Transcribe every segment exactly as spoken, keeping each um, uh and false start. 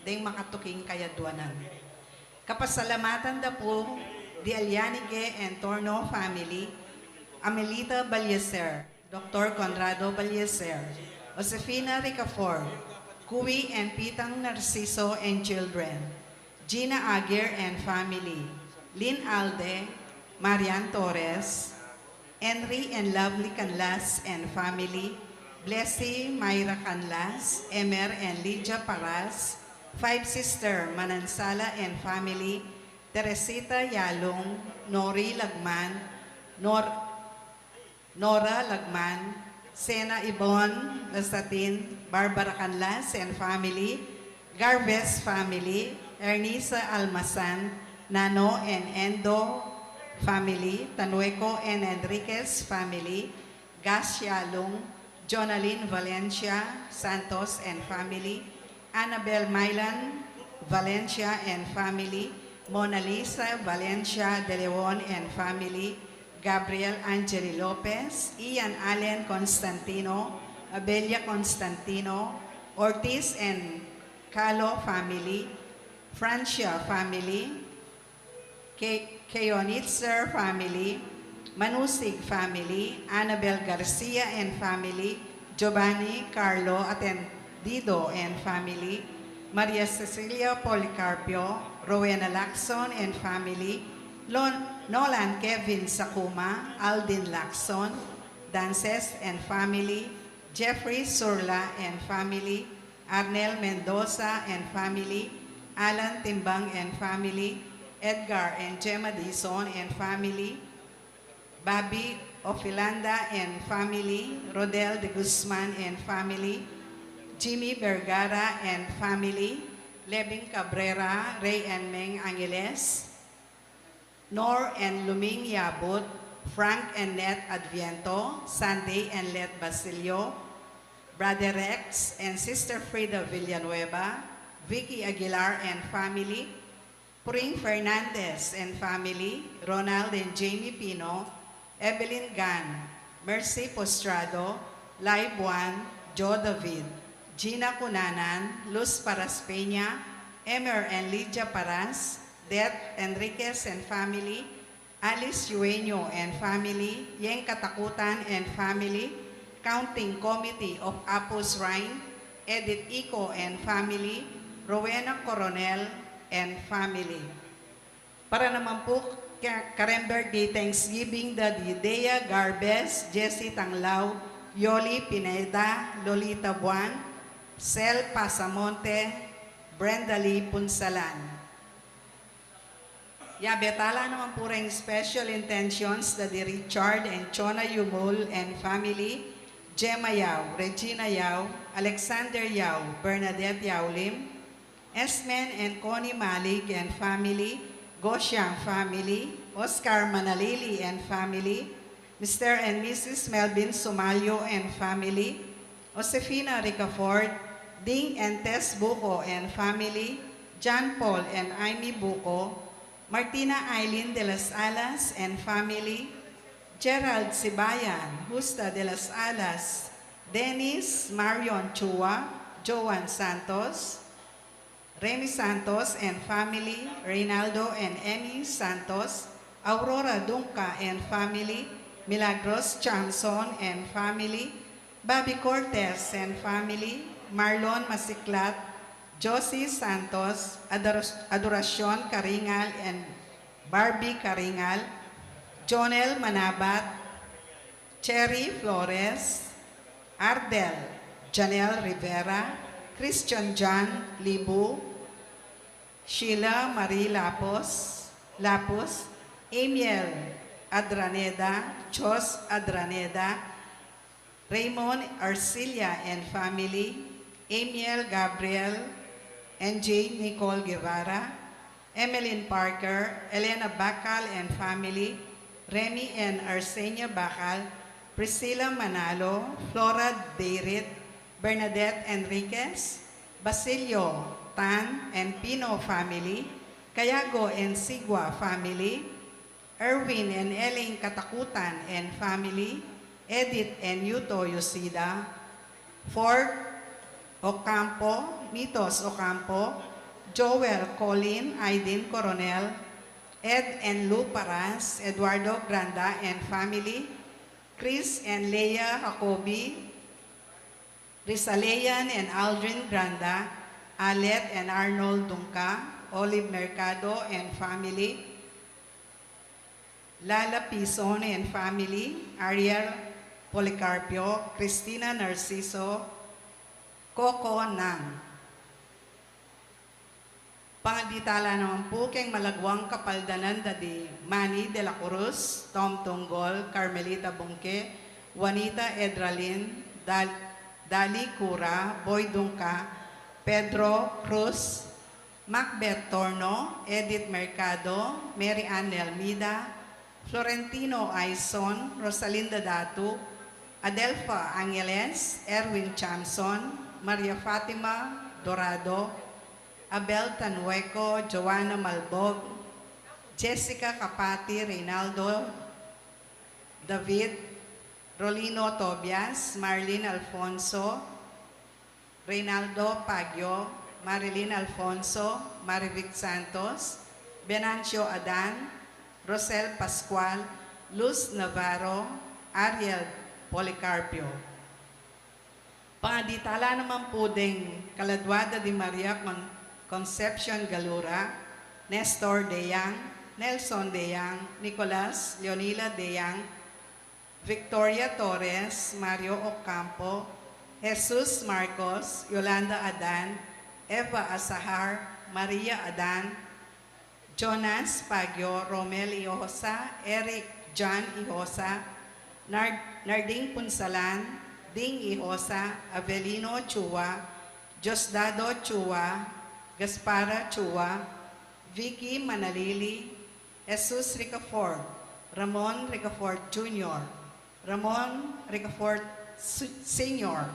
deng makatuking kayadwanan. Kapasalamatan da pu di Alianige and Torno family, Amelita Balyeser, Doctor Conrado Balyeser, Josefina Ricafort, Kui and Pitang Narciso and children, Gina Aguirre and family, Lynn Alde, Marian Torres, Henry and Lovely Canlas and family, Blessy Myra Canlas, Emer and Lydia Paras, Five Sister Manansala and family, Teresita Yalung, Nori Lagman, Nor Nora Lagman, Sena Ibon Lasatin, Barbara Canlas and family, Garvez family, Ernisa Almasan, Nano and Endo family, Tanueco and Enriquez family, Gas Yalung, Jonalyn Valencia Santos and family, Annabel Mylan Valencia and family, Mona Lisa Valencia de Leon and family, Gabriel Angeli Lopez, Ian Allen Constantino, Abelia Constantino, Ortiz and Calo family, Francia family, Ke-, Keonitzer family, Manusig family, Annabel Garcia and family, Giovanni Carlo Atendido and family, Maria Cecilia Policarpio, Rowena Lacson and family, Lon-, Nolan Kevin Sakuma, Aldin Lacson, Dances and family, Jeffrey Surla and family, Arnel Mendoza and family, Alan Timbang and family, Edgar and Gemma Dizon and family, Bobby Ofilanda and family, Rodel de Guzman and family, Jimmy Vergara and family, Levin Cabrera, Ray and Meng Angeles, Nor and Luming Yabut, Frank and Net Adviento, Sandy and Let Basilio, Brother Rex and Sister Frida Villanueva, Vicky Aguilar and family, Pring Fernandez and family, Ronald and Jamie Pino, Evelyn Gan, Mercy Postrado, Lai Buan, Joe David, Gina Cunanan, Luz Paras Peña, Emer and Lydia Paras, Det Enriquez and family, Alice Yueño and family, Yeng Katakutan and family, Counting Committee of Apus Rhine, Edith Ico and family, Rowena Coronel and family. Para naman pu ka-, kareng birthday Thanksgiving da di Dea Garbes, Jessie Tanglao, Yoli Pineda, Lolita Buan, Sel Pasamonte, Brenda Lee Punsalan. Yabe tala naman pu reng special intentions da di Richard and Chona Yumul and family, Gemma Yao, Regina Yao, Alexander Yao, Bernadette Yao Lim, Esmen and Connie Malik and family, Goshiang family, Oscar Manalili and family, Mister and Missus Melvin Sumalyo and family, Josefina Ricafort, Ding and Tess Buco and family, John Paul and Amy Buco, Martina Eileen de las Alas and family, Gerald Sibayan, Justa de las Alas, Dennis Marion Chua, Joan Santos, Remy Santos and family, Reynaldo and Emmy Santos, Aurora Dunca and family, Milagros Chamson and family, Bobby Cortez and family, Marlon Masiklat, Josie Santos, Ador-, Adoracion Caringal and Barbie Caringal, Jonel Manabat, Cherry Flores, Ardel Janel Rivera, Christian John Libu, Sheila Marie Lapos, Lapus, Amiel Adraneda, Jos Adraneda, Raymond Arcilia and family, Amiel Gabriel, N J Nicole Guevara, Emeline Parker, Elena Bacal and family, Remy and Arsenia Bacal, Priscilla Manalo, Flora Deirit, Bernadette Enriquez, Basilio Tan and Pino family, Cayago and Sigua family, Erwin and Elaine Katakutan and family, Edith and Yuto Yoshida, Ford Ocampo, Mitos Ocampo, Joel Colin Aiden Coronel, Ed and Lou Paras, Eduardo Granda and family, Chris and Leia Jacobi, Rizalean and Aldrin Granda, Alet and Arnold Dungca, Olive Mercado and family, Lala Pison and family, Ariel Policarpio, Christina Narciso, Coco Nang. Pangaditala naman pu keng malagwang kapaldanan da di Manny de la Cruz, Tom Tunggol, Carmelita Bungke, Juanita Edralin, Dal-, Dali Cura, Boy Dungca, Pedro Cruz, Macbeth Torno, Edith Mercado, Mary Ann Nelmida, Florentino Aison, Rosalinda Datu, Adelfa Angeles, Erwin Chamson, Maria Fatima Dorado, Abel Tanueco, Joanna Malbog, Jessica Capati, Reynaldo David, Rolino Tobias, Marlene Alfonso, Reynaldo Pagio, Marilyn Alfonso, Marivic Santos, Venancio Adan, Rosel Pascual, Luz Navarro, Ariel Policarpio. Pangaditala naman pu deng kaladua da di Maria Con-, Concepcion Galura, Nestor Deyang, Nelson Deyang, Nicolas Leonila Deyang, Victoria Torres, Mario Ocampo, Jesus Marcos, Yolanda Adan, Eva Asahar, Maria Adan, Jonas Pagio, Romel Ihosa, Eric John Ihosa, Nar-, Narding Punsalan, Ding Ihosa, Avelino Chua, Diosdado Chua, Gaspara Chua, Vicky Manalili, Jesus Ricafort, Ramon Ricafort Junior, Ramon Ricafort Su-, Senior,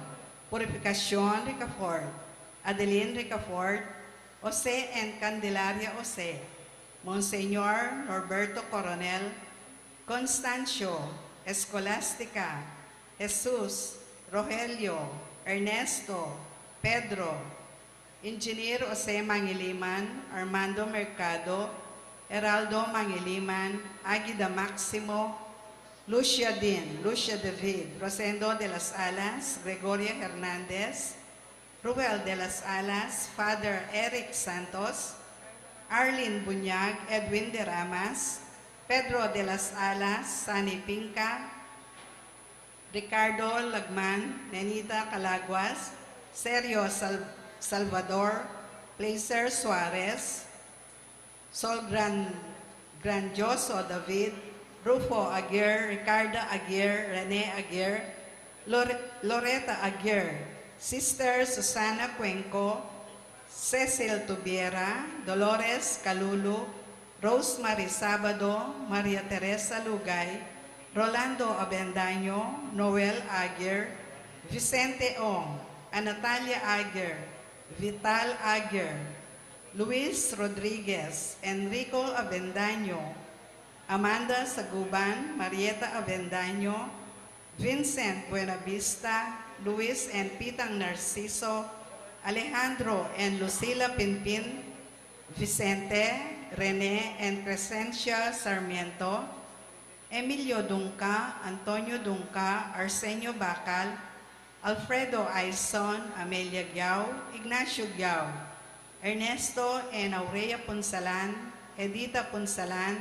Purificacion Ricafort, Adeline Ricafort, Jose and Candelaria Jose, Monsignor Norberto Coronel, Constancio, Escolastica, Jesus, Rogelio, Ernesto, Pedro, Engineer Jose Mangiliman, Armando Mercado, Heraldo Mangiliman, Agida Maximo, Lucia Din, Lucia David, Rosendo de las Alas, Gregoria Hernandez, Ruel de las Alas, Father Eric Santos, Arlene Bunyag, Edwin de Ramas, Pedro de las Alas, Sani Pinca, Ricardo Lagman, Nenita Calaguas, Sergio Sal-, Salvador, Placer Suarez, Sol Gran-, Grandioso David, Rufo Aguirre, Ricarda Aguirre, Rene Aguirre, Lore-, Loreta Aguirre, Sister Susana Cuenco, Cecil Tubiera, Dolores Calulu, Rosemary Sabado, Maria Teresa Lugay, Rolando Avendaño, Noel Aguirre, Vicente Ong, Anatalia Aguirre, Vital Aguirre, Luis Rodriguez, Enrico Avendaño, Amanda Saguban, Marieta Avendaño, Vincent Buenavista, Luis and Pitang Narciso, Alejandro and Lucila Pinpin, Vicente, Rene and Crescencia Sarmiento, Emilio Dungca, Antonio Dungca, Arsenio Bacal, Alfredo Aison, Amelia Giao, Ignacio Giao, Ernesto and Aurea Punsalan, Edita Punsalan,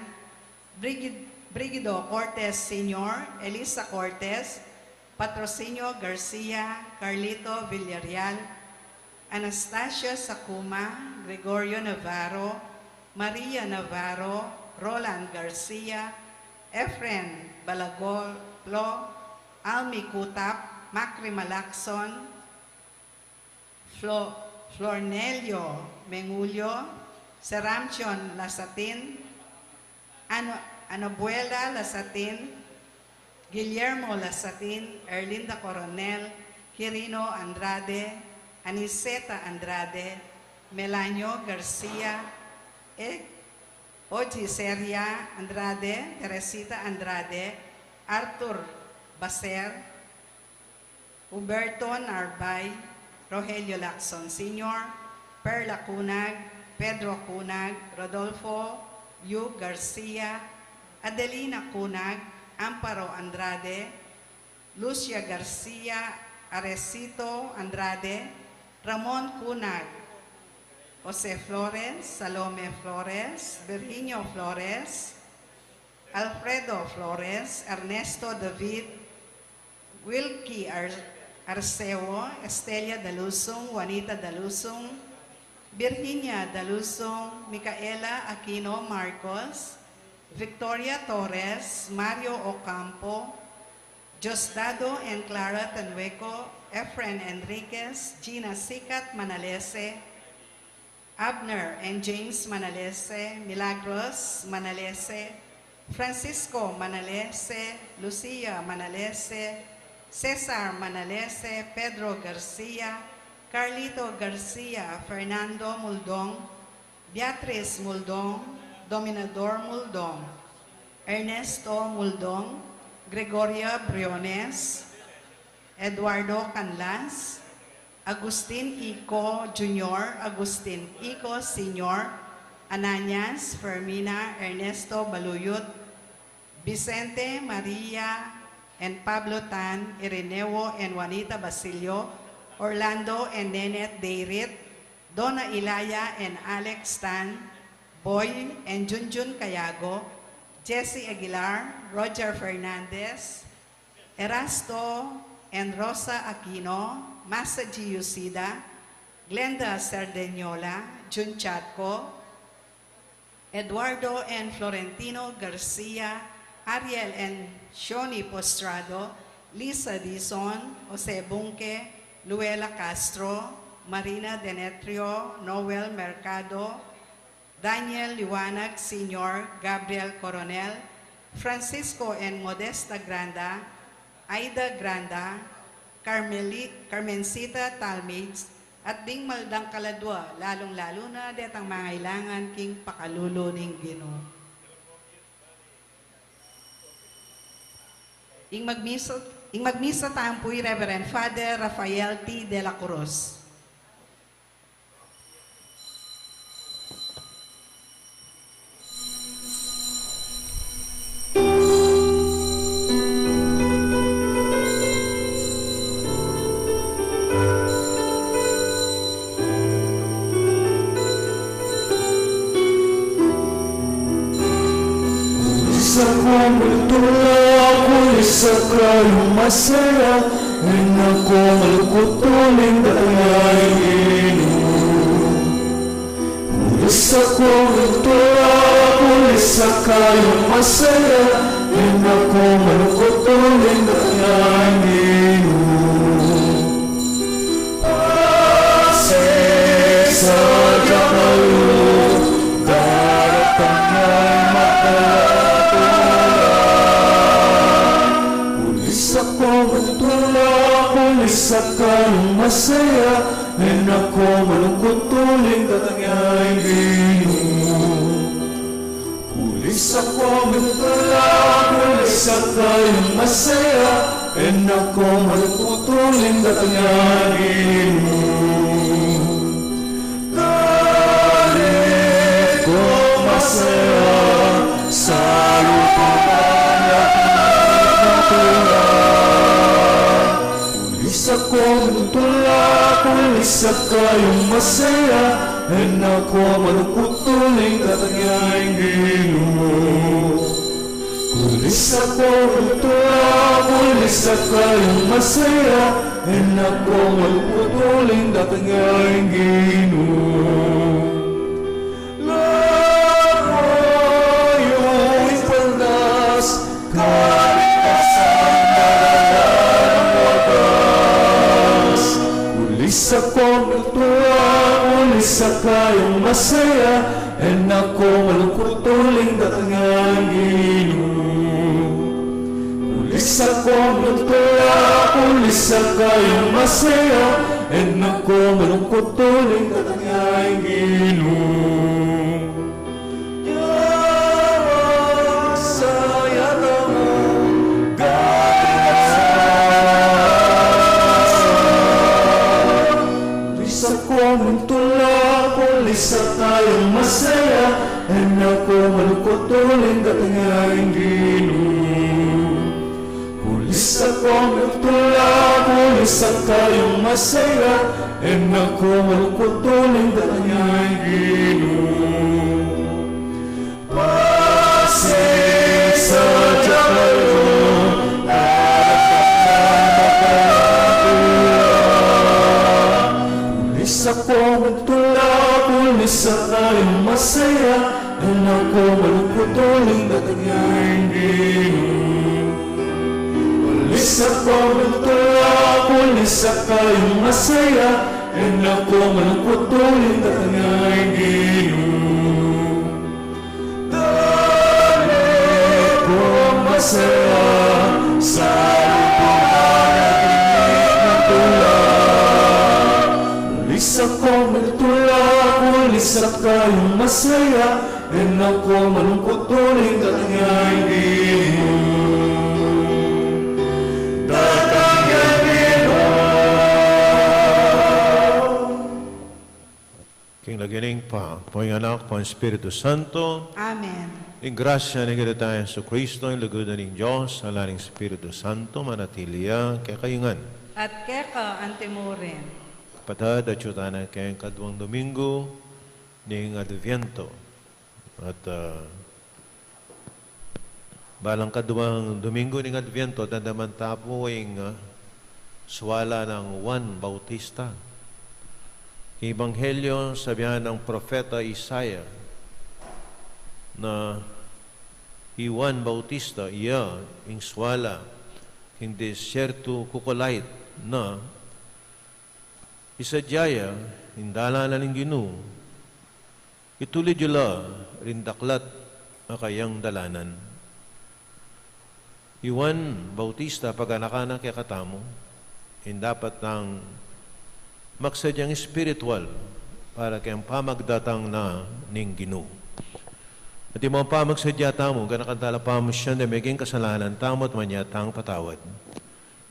Brigid-, Brigido Cortes Senior, Elisa Cortes, Patrocinio Garcia, Carlito Villarreal, Anastasia Sakuma, Gregorio Navarro, Maria Navarro, Roland Garcia, Efren Balagolo, Almi Kutap, Macri Malacson, Flo-, Flornelio Mengulio, Seramcion Lasatin, Ano-, Anabuela Lasatin, Guillermo Lasatin, Erlinda Coronel, Quirino Andrade, Aniceta Andrade, Melanio Garcia, E-, Oji Seria Andrade, Teresita Andrade, Arthur Baser, Huberto Narbay, Rogelio Lacson Senior, Perla Cunag, Pedro Cunag, Rodolfo Yu Garcia, Adelina Cunag, Amparo Andrade, Lucia Garcia, Arecito Andrade, Ramon Cunag, Jose Flores, Salome Flores, Virginio Flores, Alfredo Flores, Ernesto David, Wilkie Ar-, Arceo, Estelia Dalusung, Juanita Dalusung, Virginia Dalusung, Micaela Aquino Marcos, Victoria Torres, Mario Ocampo, Diosdado and Clara Tanhueco, Efren Enriquez, Gina Sicat Manalese, Abner and James Manalese, Milagros Manalese, Francisco Manalese, Lucia Manalese, Cesar Manalese, Pedro Garcia, Carlito Garcia, Fernando Muldong, Beatriz Muldong, Dominador Muldong, Ernesto Muldong, Gregoria Briones, Eduardo Canlas, Agustin Ico Junior, Agustin Ico Senior, Ananias, Fermina, Ernesto Baluyot, Vicente, Maria, and Pablo Tan, Irineo and Juanita Basilio, Orlando and Nenette Deirit, Donna Ilaya and Alex Tan, Boy and Junjun Cayago, Jesse Aguilar, Roger Fernandez, Erasto and Rosa Aquino, Masaji Yosida, Glenda Cerdeñola, Jun Chatco, Eduardo and Florentino Garcia, Ariel and Shoni Postrado, Lisa Dizon, Jose Bunque, Luella Castro, Marina Denetrio, Noel Mercado, Daniel Liwanag Senior, Gabriel Coronel, Francisco and Modesta Granda, Aida Granda, Carmeli-, Carmencita Talmage, at ding maldang kaladua, lalung-lalu na detang mangailangan king pakalulu ning Ginu. Ing magmisa, ing magmisa tampu i Reverend Father Rafael T. de la Cruz. Kulis aku mulutula, kulis aku masaya, e na ku malukut uling datang ya ing Ginu. Kulis aku mulutula, kulis aku masaya, e na ku malukut uling datang ya ing Ginu. Pasi sa jabalu, daratang ya ing magkaturan. Kulis aku mulutula, kulis aku masaya, e na ku malukut uling datang ya ing Ginu. Kulis aku mulutula, kulis aku masaya, e na ku malukut uling datang ya ing Ginu. Karin ku masaya, sa lupa ya ing magkaturan. Kulis aku mulutula, kulis aku masaya, e na ku malukut uling datang ya ing Ginu. Kulis aku mulutula, kulis aku masaya, e na ku malukut uling datang ya ing Ginu. Lawayu ing palas, kaligtasan, kaligtasan a wagas. Kulis aku mulutula, kulis aku masaya, e na ku malukut uling datang ya ing Ginu. Kulis aku mulutula, kulis aku masaya, e na ku malukut uling datang ya ing Ginu. Yawa saya kamu, gaya sa. Kulis Kulisako mintula, kulisaka yung masaya, e na ko malungkut uling datang ya ing Ginu. Kulisako mintula, kulisaka yung masaya, e na ko malungkut uling datang ya ing Ginu. Pasisadya kayu, kulisako mintula, kulisaka yung masaya, e na ko malungkut uling datang ya ing Ginu. Kulisako mintula, kulisaka yung masaya, e na ko malungkut uling datang ya ing Ginu. Dali kong masaya sa lipunan ng tula. Kulisako mintula, kulisaka yung masaya, e na ko malungkut uling datang ya ing Ginu. Datang ya ing Ginu. King lagyu ning Ibpa, ampo ning Anak, ampo ning Espiritu Santo. Amen. Ing grasya ning Ginu tang Jesucristo, ing lugud ning Dios, ing lala ning Espiritu Santo, manatili ya kekayu ngan. At keka antimurin. Kapatad, atyu tana keng kaduang Domingo ning Adviento. At, ah, balang kaduang Domingo ning Adviento, dandalanan ta pu ing, ah, suala nang Juan Bautista. King Ebanghelyo, sabian nang propeta Isaya na i Juan Bautista, iya ing suala king desierto, kukulait na, isadya ya ing dalanan ning Ginu, itulid yu la ring daklat a kayang dalanan. I Juan Bautista, paganakan na kekatamu, ing dapat tang magsadyang espiritual para keng pamagdatang na ning Ginu. At ing pamagsadya tamu, ganakan tala pamusyan deng meging kasalanan tamu at manyatang patawad.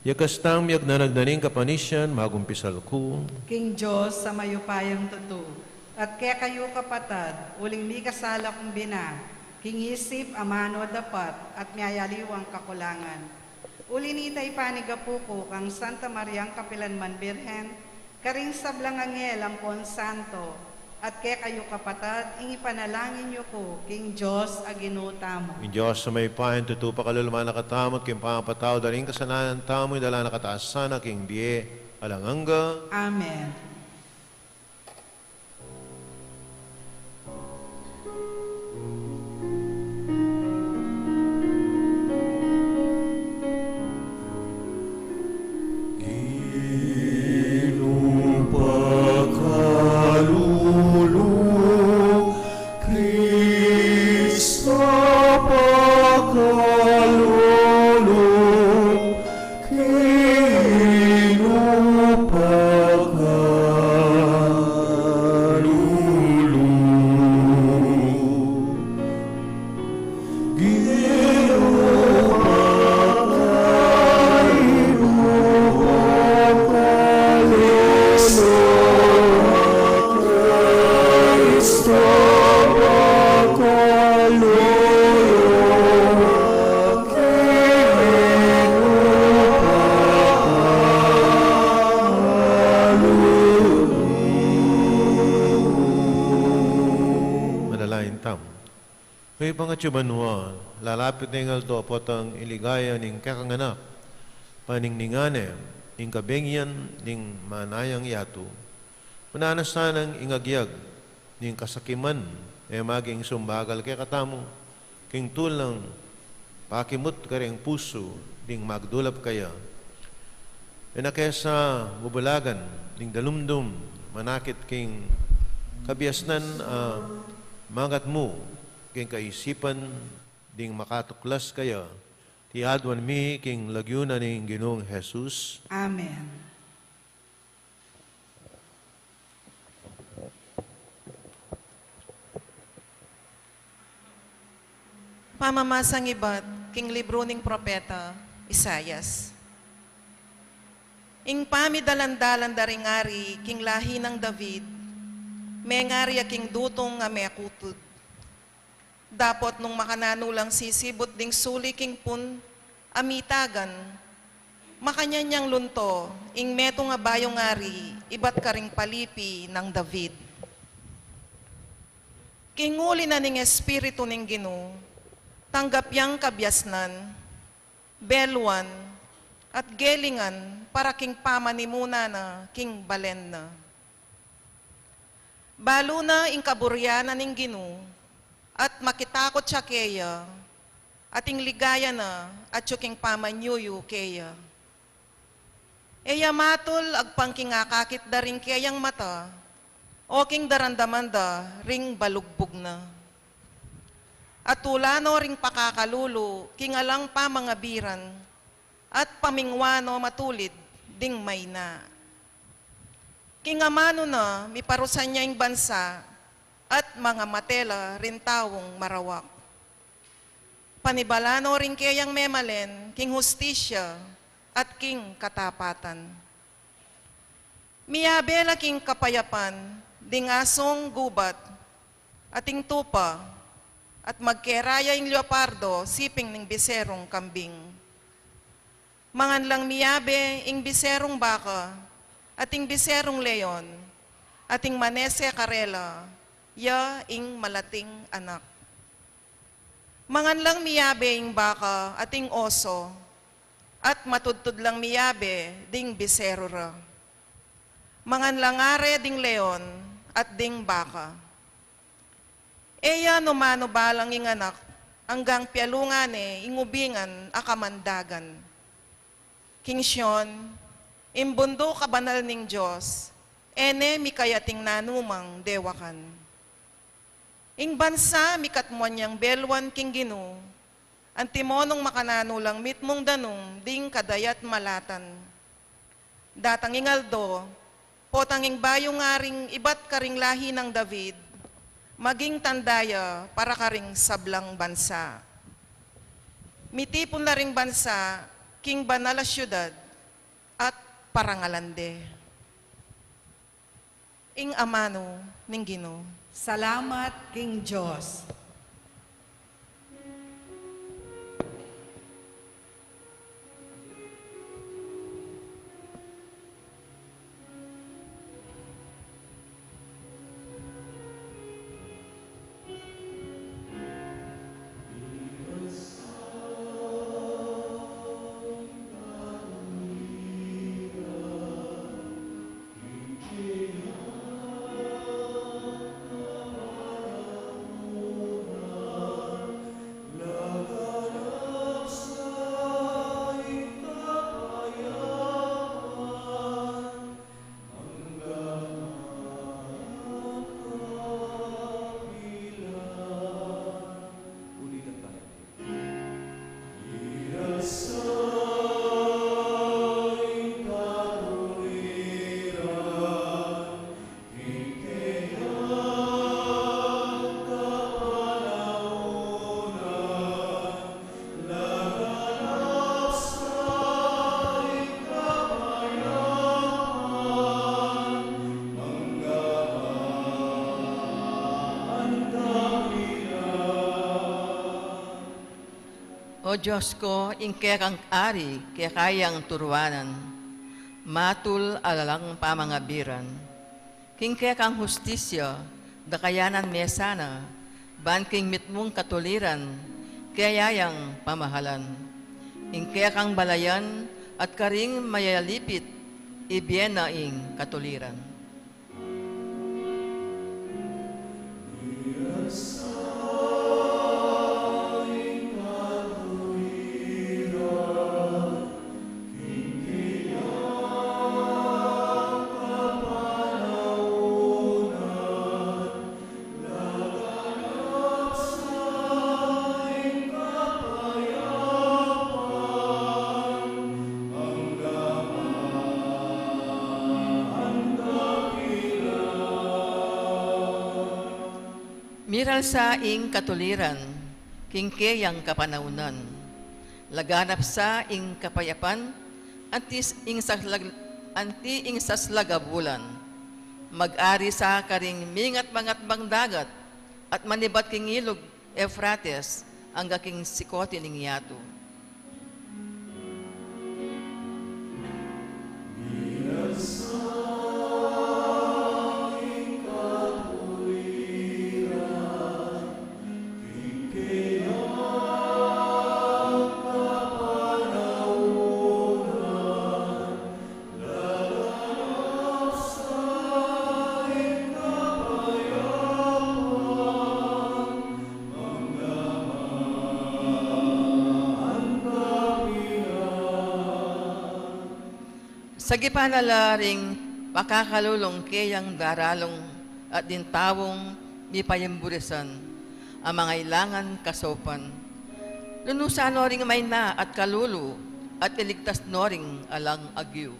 Yakas tang miyagnanag na ning kapanisian, magumpisal ku. King Dios a mayupayang tutu, at kekayu kapatad, uling mikasala kung bina, king isip, amanu, dapat, at miyayaliwang kakulangan. Uli nita ipanigapu ku kang Santa Mariang kapilanman Birhen, karing sablang anghel ampon santo, at kekayu kapatad, ing ipanalangin yu ku king Dios a Ginu tamu. Ing Dios a mayupayang tutu pakalulu na katamu, at king pamapatawad da ring kasalanan tamu, idala na katamu sana king bie alang angga. Amen. Ginu pakalulu, Kristo pakalulu, Ginu pakalulu. Ginu pakalulu. Kristo pakalulu. Manalangin tamu. Ibpa, atsu ka banua, lalapit ne ing aldo, potang ing ligaya ning kekang Anak, paningningan ne ing kabengian ning manayang yatu. Mananu na sanang ing agyag ning kasakiman e maging sumbagal kekatamu, king tulang pakimut kareng pusu ding magdulap kaya. E na ke sa bubulagan ding dalumdum manakit king kabiasnan a mangatmu king kaisipan ding makatuklas kaya. Iti aduan mi king lagyu na ning Ginung Jesus. Amen. Pamamasang ibat king libru ning propeta Isaias. Ing pamidalan-dalan da ring ari king lahi nang David, mengari ya king dutung a mekutud. Dapot nung makananu lang sisibut ding suli king pun a mitagan, makanyan yang lunto ing metung a bayung ari ibat karing palipi nang David. King uli na ning Espiritu ning Ginu, tanggap yang kabiasnan, beluan, at gelingan para king pamanimuna na king balen na. Balu na ing kaburian na ning Ginu, at makitakut ya keya, at ing ligaya na atyu king pamanyuyu keya. E ya matul agpang king akakit da ring keyang mata, o king daramdaman da ring balugbug na. Atula no ring pakakalulu king alang pamangabiran, at pamingwa no matulid ding maina. King amanu na miparusan ya ing bansa, at mangamate la ring taung marawak. Panibala no ring keyang memalen king hustisya at king katapatan. Miyabe la king kapayapan ding asung gubat at ing tupa, at magkera ya ing leopardo siping ning biserung kambing. Mangan lang miyabe ing biserung baka at ing biserung leon, at ing manese karela ya ing malating anak. Mangan lang miyabe ing baka at ing oso, at matudtud lang miyabe ding biseru ra. Mangan lang are ding leon at ding baka. E ya numanu balang ing anak, anggang pialungan ne ing ubingan a kamandagan. King Sion, ing bunduk a banal ning Dios, e ne mikayating nanumang dewakan. Ing bansa mikatmuan yang beluan king Ginu, antimo nung makananu lang mitmung danum ding kadayat malatan. Datang ing aldo, potang ing bayung aring ibat karing lahi nang David, maging tanda ya para karing sablang bansa. Mitipun la ring bansa king banal a siudad, at parangalan de. Ing amanu ning Ginu. Salamat king Dios. O Dios ko, ing kekang ari, keka yang turuanan, matul a lalang pamangabiran. King kekang hustisya, dakayanan me sana, ban king mitmung katuliran, keya yang pamahalan. Ing kekang balayan at karing mayalipit, ibie na ing katuliran. Miral sa ing katuliran, king keyang kapanaunan. Laganap sa ing kapayapan, antis ing saklag-, anti ing saslag a bulan. Mag-ari sa karing mingat-mangat bang dagat, at manibat king ilug Efrates, angga king sikote ning yatu. Sagipan na la ring pakakalulung keyang daralung at ding taung mipayimburisan a mangailangan kasaupan. Lunusan no ring maina at kalulu at iligtas no ring alang agyu.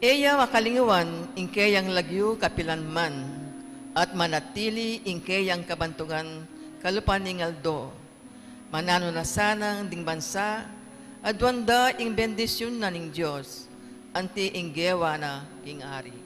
E ya makalinguan ing keyang lagyu kapilan man, at manatili ing keyang kabantugan kalupa ning aldo. Mananu na sanang ding bansa, aduan da ing bendisyun na ning Dios, anti ing gewa na king ari.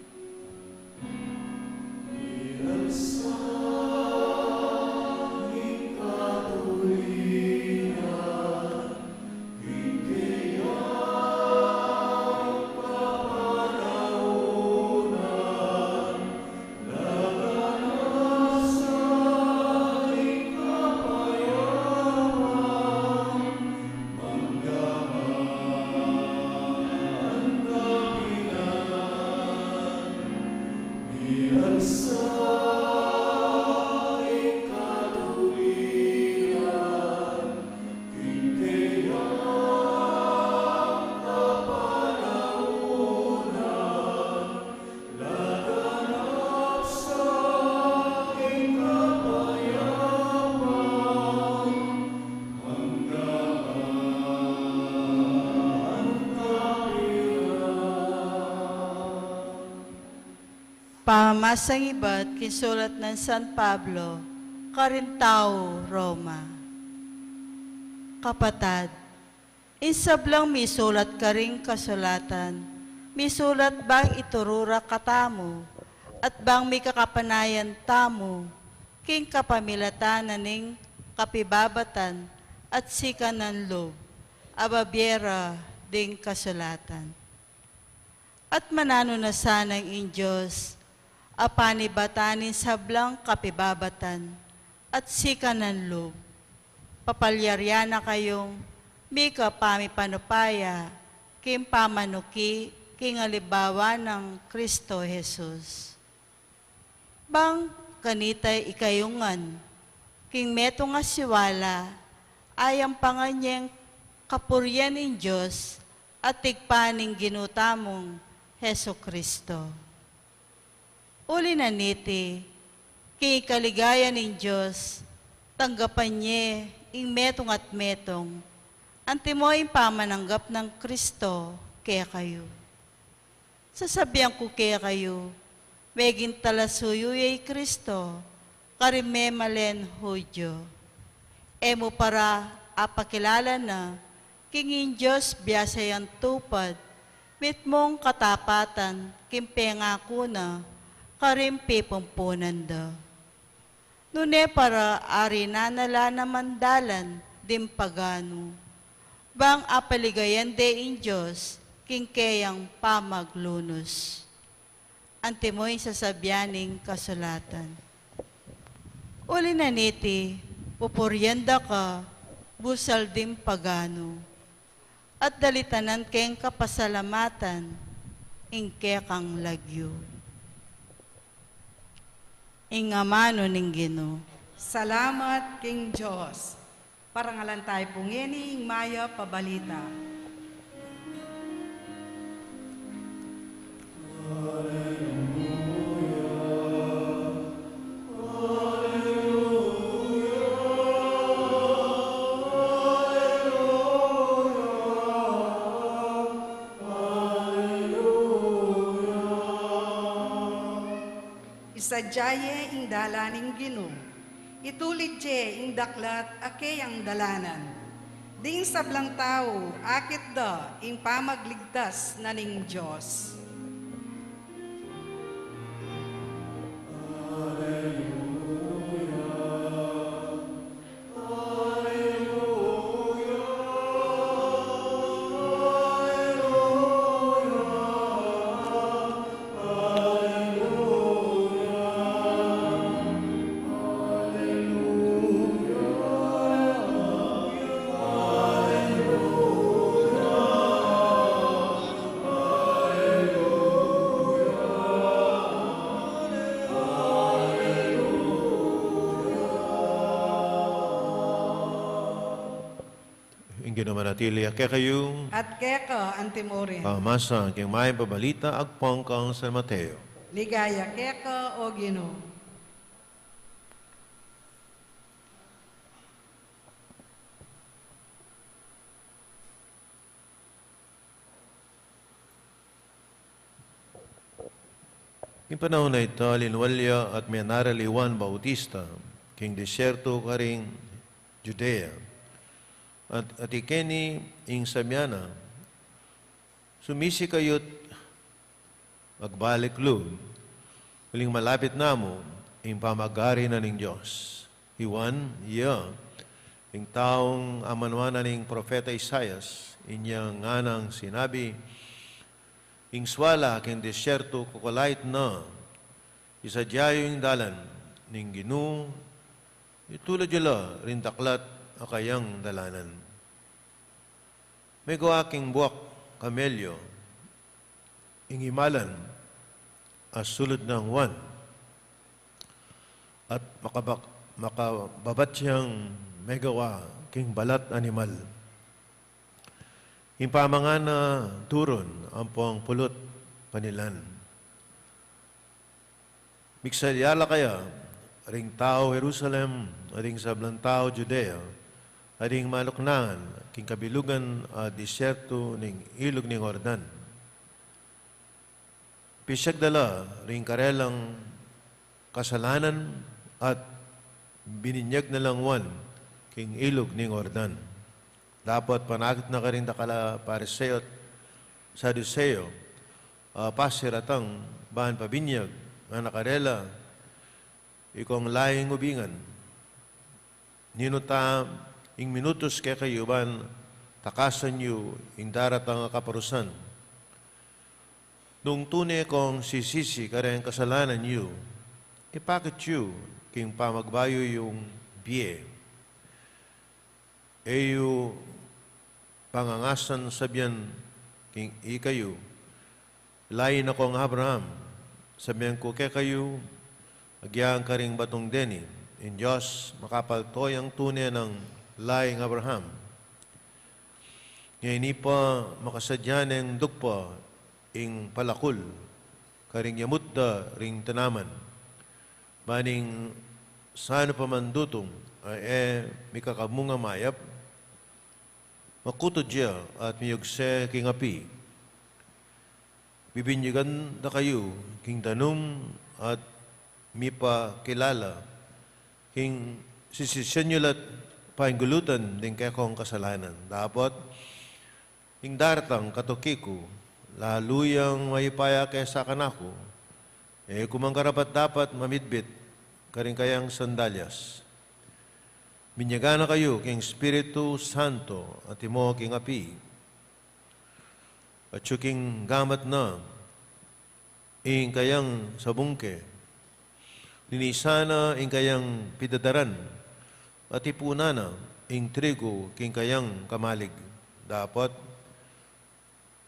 Pamamasang ibat king sulat nang San Pablo karing tau Roma. Kapatad, ing sablang misulat karing kasulatan, misulat bang ituru ra katamu, at bang mikakapanayan tamu, king kapamilatan na ning kapibabatan at sikanan lub, a babie ra ding kasulatan. At mananu na sanang ing Dios, a panibatan ning sablang kapibabatan at sikanan lub, papalyarian na kayung mika pamipanupaya king pamanuki king alibawa nang Kristo Jesus. Bang kanita ikayu ngan, king metung a siwala, ayampangan yeng kapurian ing Dios at Ibpa ning Ginu tamung Jesu-Cristo. Uli na niti, king ikaligaya ning Dios, tanggapan ye ing metung at metung, antimo ing pamananggap nang Cristo kekayu. Sasabian ku kekayu, meging talasuyu ye i Cristo karing memalen Judio. E mu para apakilala na king ing Dios biasa yang tupad mitmung katapatan king pengaku na karing pipumpunan da. Nune para ari na na la naman dalan ding paganu, bang apaligayan de ing Dios king keyang pamaglunus. Antimo ing sasabian ning kasulatan. Uli na niti, pupurian da ka, busal ding paganu, at dalitanan keng kapasalamatan ing kekang lagyu. Ing amanu ning Ginu. Salamat king Dios. Parangalan tayu pu ngeni ing mayap a balita. Isadya ye ing dalan ning Ginu, itulid ye ing daklat a keyang dalanan. Ding sablang tau, akit da ing pamagligtas na ning Dios. Ing Ginu manatili ya kekayu. At keka antimurin. Pamasa king mayap a balita agpang kang San Mateo. Ligaya keka, O Ginu. King panaun a ita, linwal ya at menaral i Juan Bautista king disyerto karing Judea. At, at ikeni ing sabyan na, sumisi kayu't magbalik lub, uling malapit na mu ing pamagari na ning Dios. I Juan, iya, ing taung amanuan na ning propeta Isaias, inya nganang sinabi, ing swala king disyerto kukulait na, isadya yu ing dalan ning Ginu, itulid yu la ring daklat a kayang dalanan. Megawa king buak kamelyo ing imalan a sulud nang Juan, at makabak-, makababat yang megawa king balat animal. Ing pamangan na turun ampong pulut panilan. Migsadya la kaya ring tau Jerusalem, at ding sablang tau Judea, at ding maluknangan king kabilugan a disyerto ning ilug ning Jordan. Pisyag da la ring karelang kasalanan at bininyag na lang Juan king ilug ning Jordan. Dapot panakit na karing dakal a Pariseo at Saduseo, a, pasiratang ban pabinyag, ngana karela, ikong laing ubingan, ninu ta ing minutus kekayu ban takasan yu ing daratang a kaparusan? Nung tune kong sisisi kareng kasalanan yu, ipakit yu king pamagbayu yung bie. E yu pangangasan sabian king ikayu, "Lain akong Abraham." Sabian ku kekayu, agyang karing batung deni, ing Dios makapalto yang tune nang laing Abraham. Ngeni pa makasadya neng dugpa ing palakul karing yamut da ring tanaman. Ban ing sanu pa man dutung a e mikakamunga mayap, makutud ya at miyugse king api. Bibinyagan da kayu king danum at mipakilala king sisisian yu la't paingulutan ding kekong kasalanan. Dapot ing daratang katuki ku, lalu yang mayupaya kesa kanaku, e ku mang karapat-dapat mamidbit karing kayang sandalyas. Binyagan na kayu king Espiritu Santo, antimo king api. Atyu king gamat na ing kayang sabungke. Linisan na ing kayang pidadaran, at ipunan na ing trigu king kayang kamalig. Dapot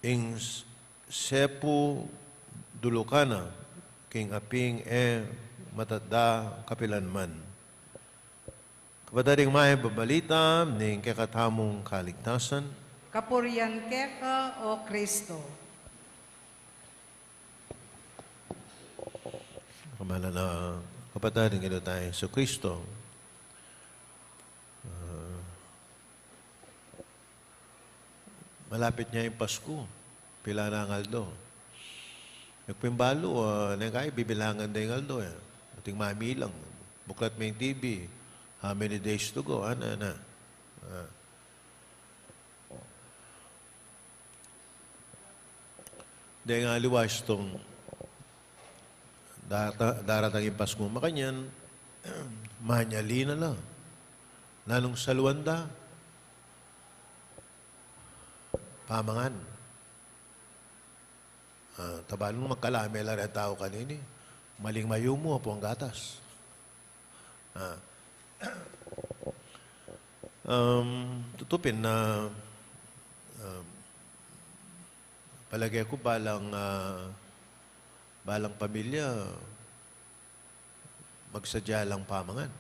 ing s-, sepu dulukan na king aping e matanda kapilan man. Kapatad, ing mayap a balita ning kekatamung kaligtasan. Kapurian keka, O Kristo. Kamala na kapatad ning Ginu tang Jesucristo. Ah, malapit ne ing Pasku, pila nang aldo. Nagpimbalu, ah, neng kai, bibilangan deng aldo, e. Ating mamilang. Buklat me ing T V. How many days to go? Ana, ana. Ah. Deng aliwa istung darata-, daratang ing Pasku makanyan, manyali na la. Nanung saluan da? Pamangan. Ah, tabalung magkalame la reng tau kanini. Maling mayumu, apu ang gatas. Ah. Um, tutu pin na, um, palage ku balang, ah, balang pamilya, magsadya lang pamangan.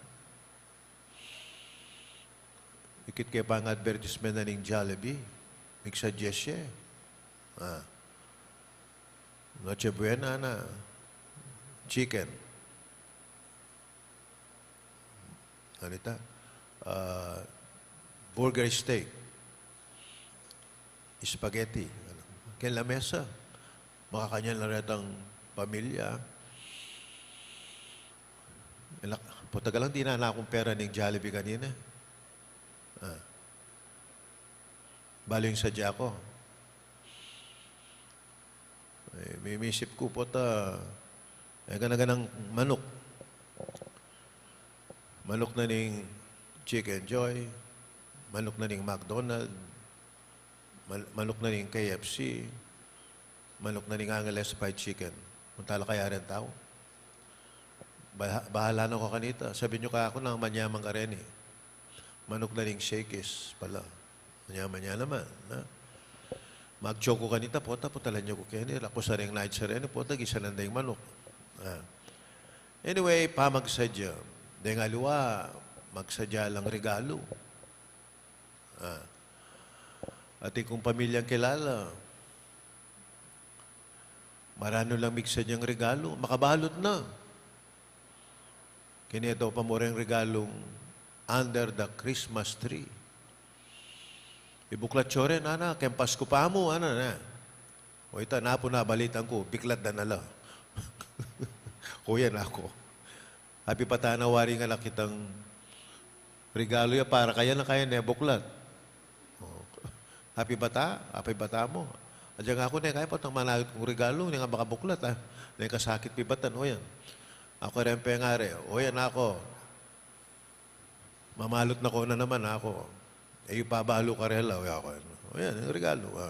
Ikit ke pa ing advertisement na ning Jollibee, migsadya ya. Ah. Noche Buena na, chicken. Ano ita? Ah, burger steak. Spaghetti. Keng lamesa. Makakanyan la retang pamilya. Ilak, pota ka lang, dinan na kung pera ning Jollibee kanina. Ah. Balu ing sadya ku. E, mimisip ku, pota, e, gana-ganang manuk. Manuk na ning Chicken Joy, manuk na ning McDonald, man-, manuk na ning K F C, manuk na ning Angeles Fried Chicken. Punta la kaya reng tau. Baha-, bahala na ko kanita. Sabi yu kaku nang manyaman ka reni. Manuk na ning Shakey's pala. Manyaman ya naman, na? Magchoco kanita, pota, pota la nyo ku keni. Laku sa reng night sa reni, pota, gisa na deng manuk. Ah. Anyway, pamagsadya. Deng aliwa, magsadya lang regalu. Ah. Atin kung pamilyang kilala, maranu lang migsadyang regalu, makabalut na. Keni daw pa mu reng regalung under the Christmas tree. Ibuklat yu rin, ana, keng Pasku pa mu, ana na. O ita, napun na balitan ku, biklat da na la. Kuya na ku. Apibata na wari ing anak itang regalu ya para kaya na kaya ne buklat. O. Apibata, apibata mu. Adya nga ku ne kaya potang manakit kung regalu, ne nga makabuklat, a. Ne kasakit pibatan, o yan. Aku reng pengari, o yan aku. Mamalut na ko na naman aku. E, yu pa balu karela, o yan aku. O yan, ing regalu, a.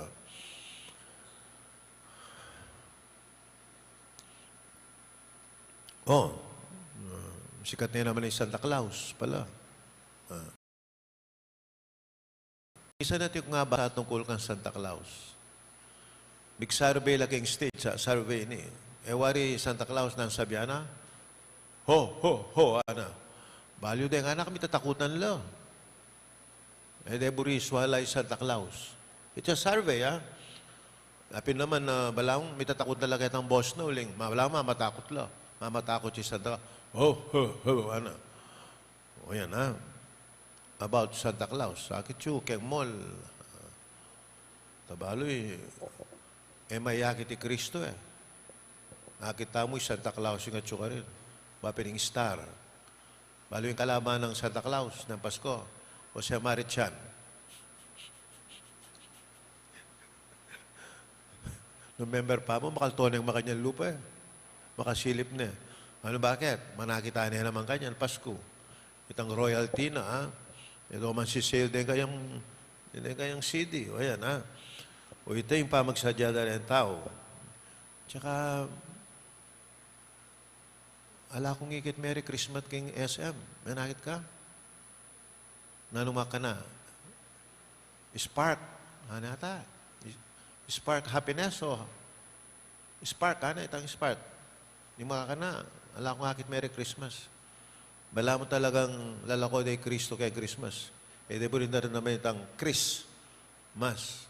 O, ah, sikat ne naman ing Santa Claus pala. Ah. Misan atin kung abasa tungkul kang Santa Claus. Mig-survey la king state, sa survey ini. E wari Santa Claus nanu ing sabyan na? Ho, ho, ho, ana. Balu deng anak, mitatakutan la. E de buri swalan ing Santa Claus. It's a survey, ha? Apin naman, ah, balamu, mitatakutan la ketang boss na uling. Ma-, balamu, mamatakut la. Mamatakut si Santa Claus. Ho, ho, ho, ana. O yan, ha? About Santa Claus. Akit yu keng mall. Tabalu, e, e mayakit i Kristo, e. Akit tamu i Santa Claus ing atyu karin. Ba pin ing star. Balu ing kalaban nang Santa Claus neng Pasko, Jose Marichan. Nung member pa mu, makalto neng makanyan lupa, e. Makasilip ne. Anu, bakit? Manakit ne naman kanyan Pasku. Itang royalty na, ha? Ito man si sale deng kayang, deng kayang C D. O yan, ha? O ita ing pamagsadya da reng tau. Tsaka, ala kung ikit Merry Christmas king S M. Menakit ka? Nanu makana? Spark. Ana ata? Spark happiness o spark, ana itang spark? Ni makakana, ala kung akit Merry Christmas. Balamu talagang lalako de i Kristo keng Christmas. E de buri da rin naman itang Christmas.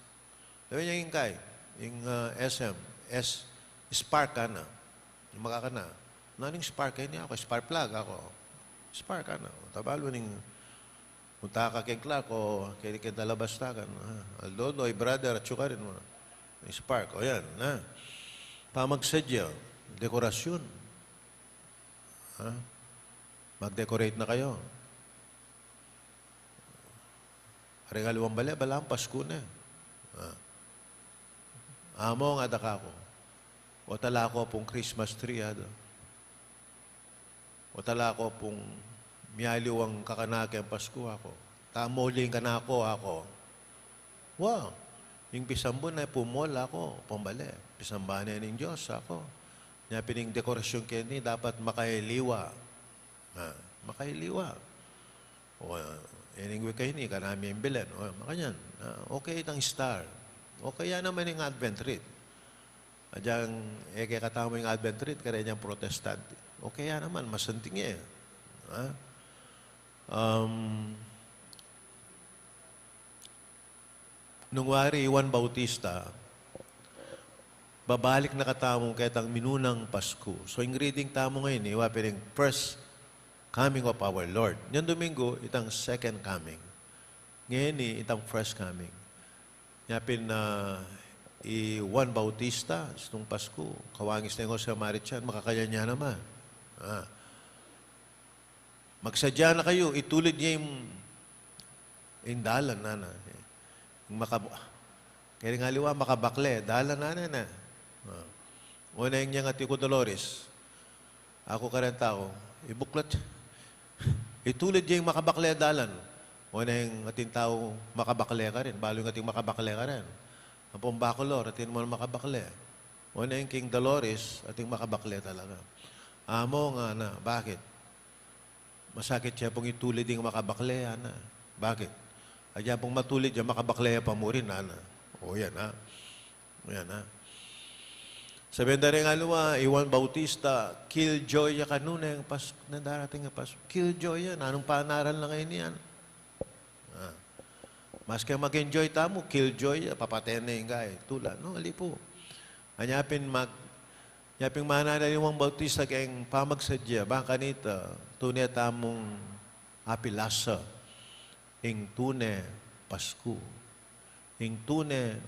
Sabi niya, ing kai, ing, ah, S M, S, spark, ana. Ing makakana. Nanu ing spark? Keni aku, spark plug aku. Spark, ana. Tabalu ning, punta ka keng Clark, o keni keng Talabastacan, ha? Aldo, Doy, brother, atyu karin mu. Ing spark, o yan, ha? Pamagsadya, dekorasyun. Ha? Mag-decorate na kayu. Regaluan bale, balamu Pasku ne. Ha? Among adaka ku. O tala ku pung Christmas tree, ada. O tala ku pung mialiwang kakanakeng Pasku, aku. Tamu ling kanaku, aku. Wa, ing pisamban ne pumol, aku, pambale. Pisamban ne ning Dios, aku. Nya pin ing dekorasyun keni dapat makailiwa. Ha, makailiwa. O, ining wika ini, kanami ing Belen. O, makanyan. Ha, okay itang star. Okay ya naman ing Advent wreath. Agyang, e kekatamu ing Advent wreath, kareng Protestante. Okay ya naman, masanting ya. Ha? Um, nung wari i Juan Bautista, babalik na katamu ketang minunang Pasku. So, ing reading tamu ngeni, wa pin ing first coming of our Lord. Nyang Domingo, itang second coming. Ngeni, itang first coming. Nya pin, ah, i Juan Bautista, nung Pasku, kawangis ne ning Jose Marichan, makakanyan ya naman. Ah. Magsadya na kayu, itulid ye ing, ing dalan, nana. Ing makab-, keni aliwa, makabakle, dalan, nana, na. Ah. O, neng yang atiu ku Dolores. Aku kareng tau, ibuklat. Itulid ye ing makabakle a dalan. O, neng atin tau makabakle karin, balu ing atin makabakle karin. Ampong Bacolor, atin mu makabakle. O, neng king Dolores, atin makabakle talaga. Among, ana, bakit? Masakit ya pung itulid ing makabakle, ana. Bakit? Agyang pung matulid ya, makabakle ya pa murin, ana. O, yan, ha? Yan, ha? Sabian da reng aliwa, i Juan Bautista, killjoy ya kanita ing Pas-, nung darating a Pasku. Killjoy ya, nanung panaral na ngeni yan? Ah. Maski mag-enjoy tamu, killjoy ya, papate ne ing gae. Tula, no? Ali pu. Anya pin mag-, nya pin mananaliwang Bautista keng pamagsadya, bang kanita, tune tamung apilasa ing tune Pasku, ing tune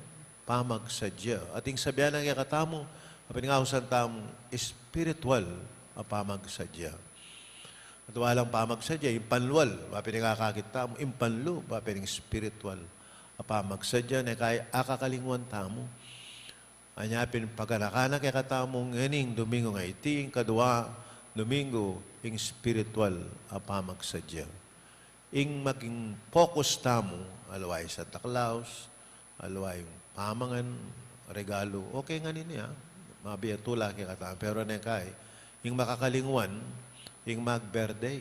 pamagsadya. At ing sabian na kekatamu, apin ing ausan tamu, espiritual a pamagsadya. At walang pamagsadya, ing panlual, apin ing akakit tamu, ing panlub, apin ing espiritual a pamagsadya, ne kaya akakalingwan tamu. Anya pin paganaka na kekatamu ngening Domingo ngeni, ing kadwa Domingo, ing spiritual a pamagsadya. Ing maging focus tamu, aliwa ing Santa Claus, aliwa ing pamangan, regalu, okay ngan ini, ha? Mabie tula kekatamu, pero ne kaya, ing makakalingwan, ing mag-birthday.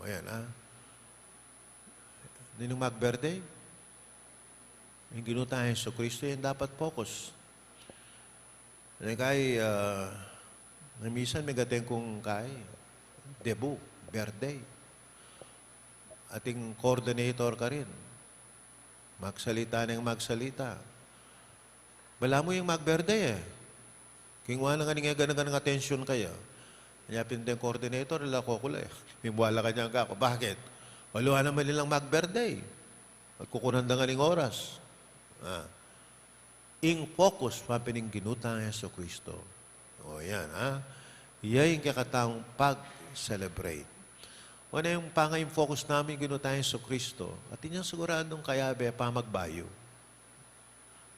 O yan, ha? Ninung mag-birthday? Ing Ginu tang Jesucristo, yan dapat focus. Ing kaya, ah, misan metung kung kaya, debut, birthday. Ating coordinator karin. Magsalita neng magsalita. Balamu ing mag-birthday, e. King wa na ngan ing gana-ganang atensyon kaya. Nya pin deng coordinator, ala ku kula, e. Mimwala kanya kaku. Bakit? Ala naman ilang mag-birthday. At kukunan da ngan ing oras. Ah. Ing focus, pin ing Ginu tang Jesucristo. O yan, ha? Ya ing kekatang pag-celebrate. Wana ing panga ing focus namu ing Ginu tang Jesucristo. At inyang siguradung kayabe pamagbayu.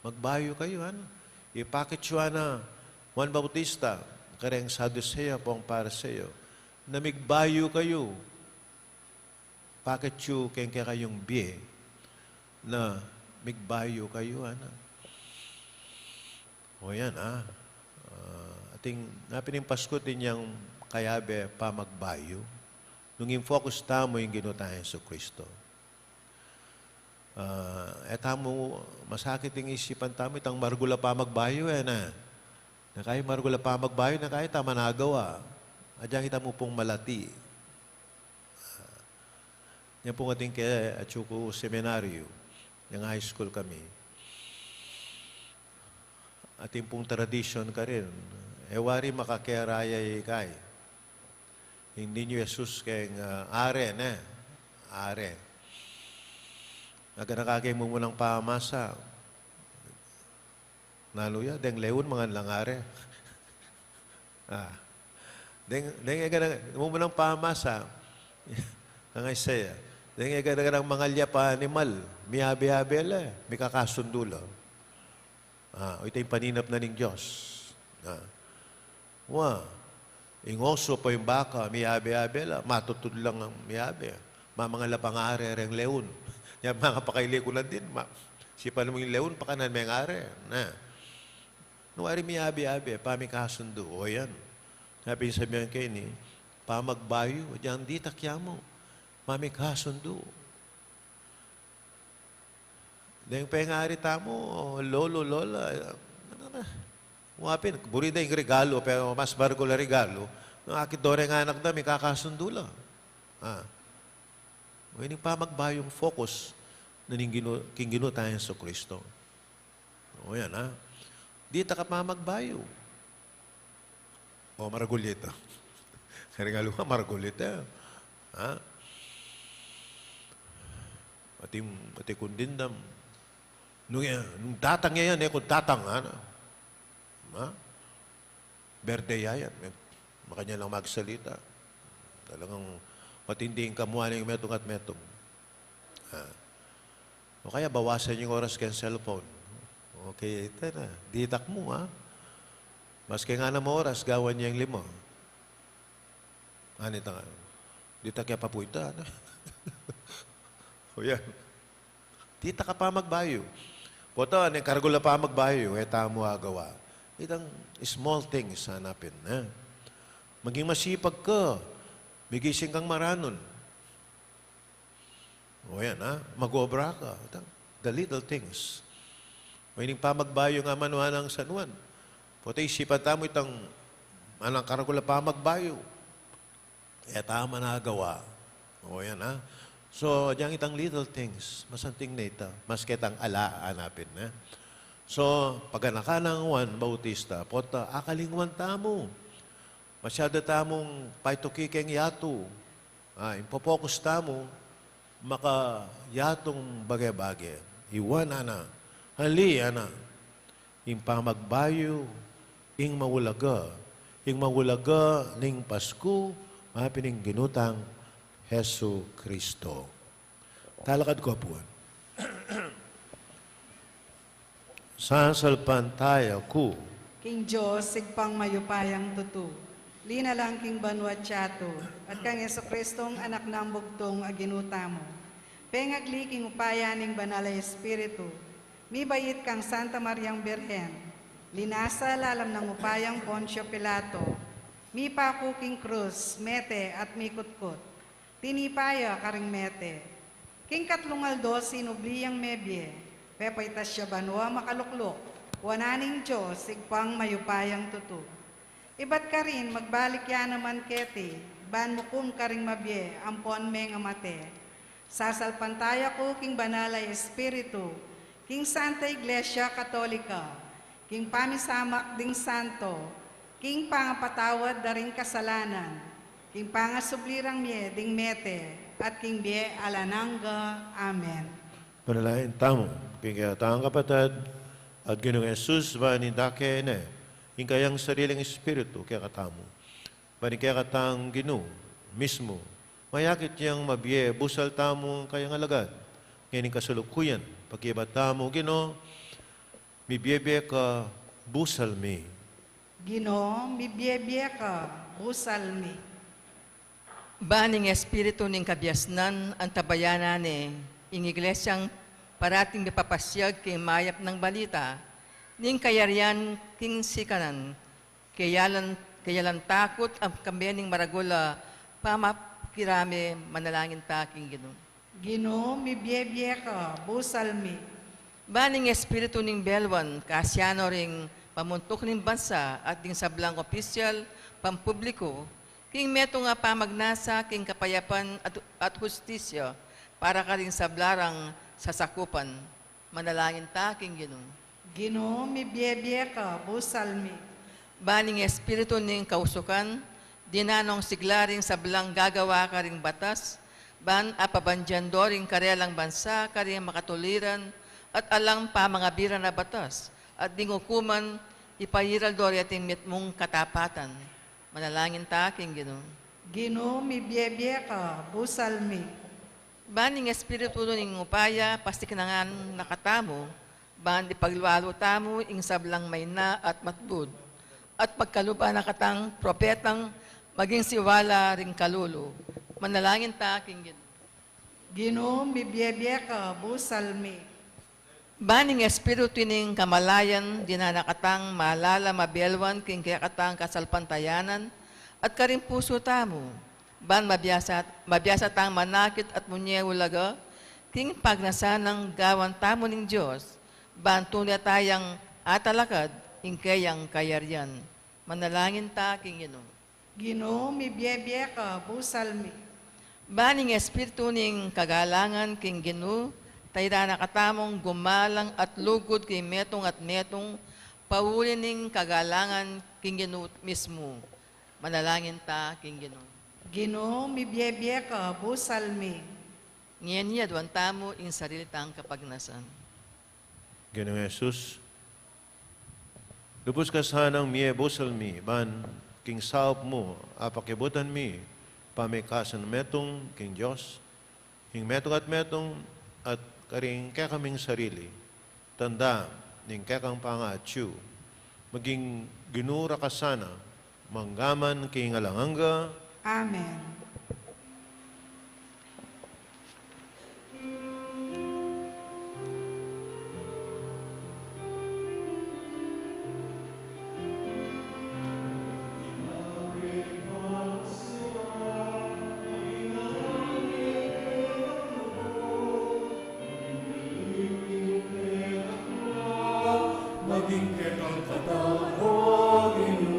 Magbayu kayu, ano? Ipakit yu, ana, Juan Bautista, kareng Saduseo ampong Pariseo, na migbayu kayu. Pakit yu keng kekayung bie na migbayu kayu, ana. O yan, ha. Ah, atin, napin ing Pasku, atin yang kayabe pamagbayu. Nung ing focus tamu ing Ginu tang Jesucristo. Ah, e tamu, masakit ing isipan tamu, itang maragul a pamagbayu, e na. Na kaya maragul a pamagbayu, na kaya tamu managawa. Agyang itamu pung malati. Ah, yan pung atin ke atyu ku seminaryo, yang high school kami. Atin pung tradisyon karin. E wari makakeraya ikay. Ing Niño Jesus keng, ah, Are, ne? Are. Aganaka ke mumunang pamasa. Nanu ya, deng leon, mangan la ngare. Ah. Deng, deng e gana, mumunang pamasa. Kang Isaiah. Deng e gana, gana mangalya pa animal. Miyabe-yabe la, mikakasundu la. Ah, o ita ing paninap na ning Dios. Ah. Wa, ing oso pa ing baka, miyabe-yabe la, matutud lang ang miyabe. Mamangan la pa ngare reng leon. Yan, mangapakailing ku lang din, ma-, sipan mu ing leon, pakanan me ngare. Na. Nung ari miyabe-yabe, pamikasundu, o yan. Kaya pin sabihan ke ini, pamagbayu, ditak ya mu, pamikasundu. Deng pengari tamu, lolo, lola, ano na. Wa pin, buri da ing regalu, pero mas maragul a regalu, nung akit do reng anak da, mikakasundu la. Ah. O, ining pamagbayung focus na ning Ginu-, king Ginu tang Jesucristo. O, yan, ha? Ditak a pamagbayu. O, maragul ya ita. Kaya nga luha, maragul ya ita. Ha? Ating, ating kundindam. Nung yan, nung datang ya yan, e ku datang, ha? Ha? Berde ya yan. Makanyan lang magsalita. Talagang matindi ing kamuan ning metung at metung. Ha? O kaya bawasan ing oras keng cellphone. Okay, ita na. Ditak mu, ha? Maski ngana mu oras, gawan ya ing lima. Ani ta nga. Ditak ya papuita, na. O yan. Ditak a pamagbayu. Pota, neng karagul a pamagbayu, e tamu agawa. Itang small things, hanapin, ha? Maging masipag ka. Migising kang maranun. O yan, ha? Mag-obra ka. Itang, the little things. O ining pamagbayu nga manuan nang San Juan. Pota isipan tamu itang, anang karagul a pamagbayu. E tamu man agawa. O yan, ha? So, dyang itang little things, masanting na ita, maski itang ala, hanapin, ha? So, paganakan nang Juan Bautista, pota, akalingwan tamu. Masyadu tamung paituki keng yatu. Ah, ing popokus tamu, makayatung bage-bage. Iwan, ana. Hali, ana. Ing pamagbayu, ing maulaga. Ing maulaga ning Pasku, mapin ing Ginu tang Jesucristo. Talakad ku, apuan. Sasalpantaya ku king Dios, Ibpang mayupayang tutu. Linalang king banua at yatu, at kang Jesucristong Anak nang bugtung a Ginu tamu. Pengagli king upaya ning Banal a Espiritu, mibait kang Santa Mariang Birhen, linasa lalam nang upayang Poncio Pilato, mipaku king krus, mete at mikutkut. Tinipa ya karing mete. King katlung aldo sinubli yang mebie, pepaitas ya banua makalukluk wanan ning Dios, Ibpang mayupayang tutu. Ibat karin magbalik ya naman keti, ban mukum karing mabie ampon mengamate. Sasalpantaya ku king Banal a Espiritu, king Santa Iglesia Katolika, king pamisamak ding santo, king pangapatawad da ring kasalanan, king pangasubli rang mie ding mete, at king bie alang angga. Amen. Manalangin tamu. King kekatang kapatad at Ginung Jesus, ban ing dake ne ing kayang sariling espiritu kekatamu, ban ing kekatang Ginu mismu mayakit yang mabie busal tamung kayang alagad, ngeni ning kasalukuyan. Pakibat tamu, Ginu, mibiebie ka, busal mi. Ginu, mibiebie ka, busal mi. Ban ing espiritu ning kabiasnan, antabayanan ne ing Iglesiang parating mipapasiag king mayap nang balita ning kayarian king sikanan, kaya alang, kaya alang takut ang kambe ning maragul a pamapakirame. Manalangin ta king Ginu. Ginu, mibiebie ka, busal mi. Ban ing espiritu ning belwan, kasianu ring pamuntuk ning bansa at ding sablang opisyal pampubliku, king metung a pamagnasa king kapayapan at, at hustisya para karing sabla rang sasakupan. Manalangin ta king Ginu. Ginu, mibiebie ka, busal mi. Ban ing espiritu ning kausukan, dinanung sigla ring sablang gagawa karing batas, ban apabandian do ring karelang bansa karing makatuliran at alang pamangabiran a batas, at ding ukuman, ipairal do reting mitmung katapatan. Manalangin ta king Ginu. Ginu, mibiebie ka, busal mi. Ban ing Espiritu ning upaya, pasiknangan na katamu, ban ipaglualu tamu ing sablang maina at matbud, at pagkaluban na katang propetang maging siwala ring kalulu. Manalangin ta king Ginu. Ginu, mibiebie ka, busal mi. Ban ing Espiritu ning kamalayan, dinan na katang malala mabelwan king kekatang kasalpantayanan at karing pusu tamu. Ban mabiasa, mabiasa tang manakit at munye ulaga king pagnasan nang gawan tamu ning Dios, ban tune tayang atalakad ing keyang kayarian. Manalangin ta king Ginu. Ginu, mibiebie ka, busal mi. Ban ing Espiritu ning kagalangan king Ginu, tairan na katamung gumalang at lugud king metung at metung, pauli ning kagalangan king Ginu mismu. Manalangin ta king Ginu. Ginu, mibiebie ka, busal mi. Ngeni aduan tamu ing sarili tang kapagnasan. Ginu Jesus, lubus ka sanang mie busal mi, ban king saup mu, apakibutan mi pamikasan metung king Dios, ing metung at metung, at karing kekaming sarili, tanda ning kekang pangatyu, maging Ginu ra ka sana, mangga man king alang angga. Amen. Maging kekang katawan, O Ginu,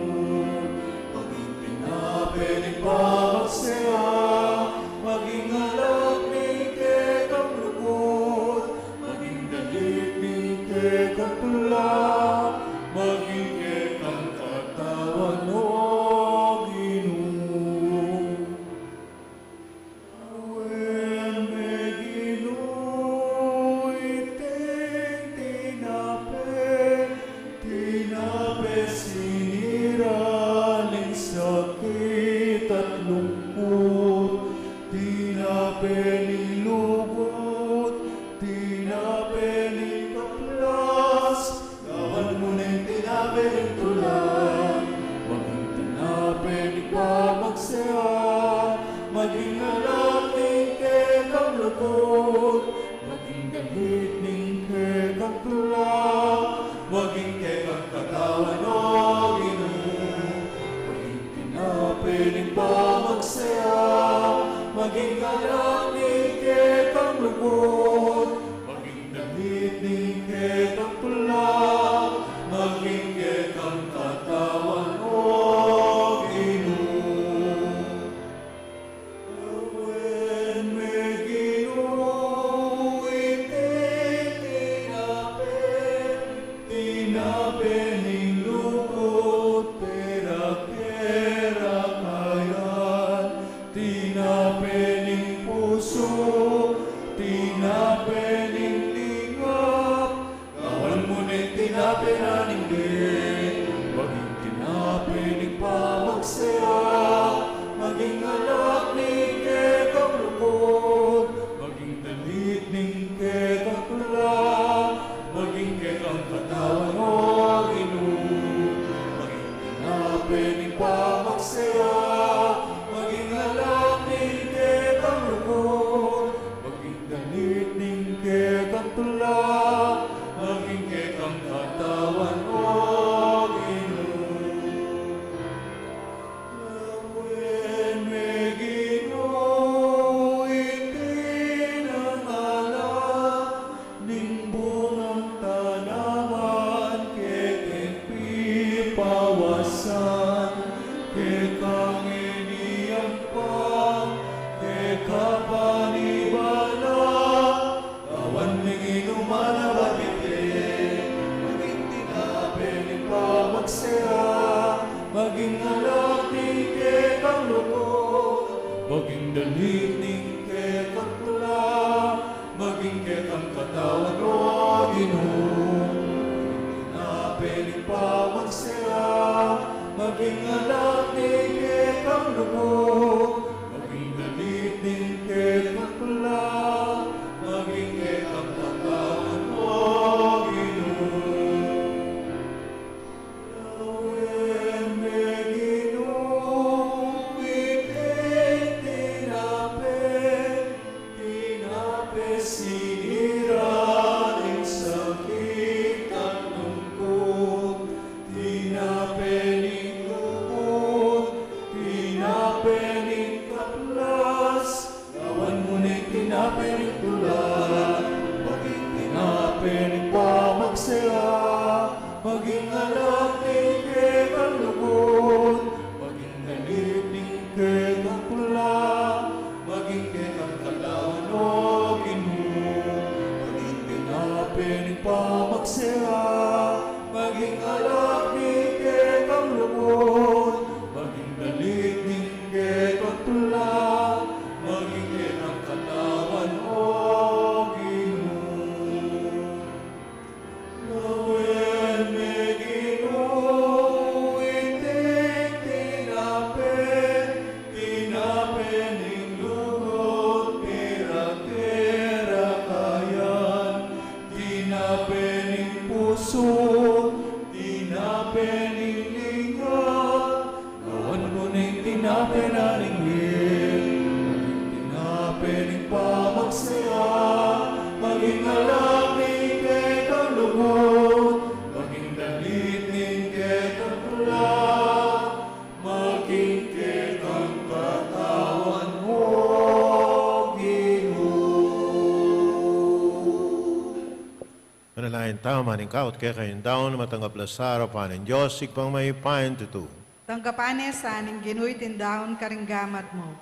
maging tinape ning pamagsaya, maging alak ning kekang lugud, maging dalit ning kekang tula, maging kekang katawan, O Ginu. Awen me Ginu iting tinape, tinape sinira ning sakit at lungkut, tinape ning lugud, tinape ning kaplas, gawan mu neng tinape ning tula, maging tinape ning pamagsaya, maging alak ning kekang lugud, maging dalit ning kekang tula, maging kekang katawan, O Ginu, maging tinape ning pamagsaya, maging alak ning kekang lugud, maging dalit ning kekang tula, maging kekang katawan, O Ginu. Awen me Ginu iting tinape, tinape ning lugud, pera kera kayan, tinape ning pusu, tinape ning lingap, gawan mu neng tinape na ning bie, maging tinape ning pamagsaya, maging alak ning kekang lugud, maging dalit ning kekang tula, maging kekang katawan, O Ginu, maging tinape ning pamagsaya, maging alak ning kekang lugud, maging dalit ning kekang tula, maging kekang katawan, O Ginu. Awen me Ginu iting ala ning bungang tanaman, kekeng pipawasan, kekang iniyampang, keka panibala, gawan ming inuman a mabibie, maging tinape ning pamagsaya, maging alak ning kekang lugud, maging dalit ning kekang tula, maging kekang katawan, O Ginu. Peni pamagsaya, maging alak ning kekang lugud, maging dalit ning kekang pula, maging kekang katawan, o Ginu. Lawen me, Ginu, iting tinape, tinape sinira ning sakit at lungkut, tinape ning lugud, tinape ning kaplas, gawan mu ne ing tinape ning tula, maging tinape ning pamagsaya, maging alak ning kekang lugud, maging dalit ning kekang pula, maging kekang katawan, o Ginu, maging tinape ning pamagsaya, maging alak ning kekang lugud, maging dalit ning kekang pula, maging kekang katawan, o Ginu. Lawen me, Ginu, iting tinape, tinape ning lugud, pira-pira kayan, tinape ning pusu, tinape ning linga, gawan mu ne ing tinape na ning lip, maging tinape ning pamagsaya, maging alak ning kekang lugud, maging dalit ning kekang pula, maging kekang katawan, o Ginu. Manalangin tamu, maning kaot kekayung daun, matanggap la sa arapan ning Dios, Ibpang mayupayang tutu. Tanggapan na sa ning Ginu iting daun karing gamat mu,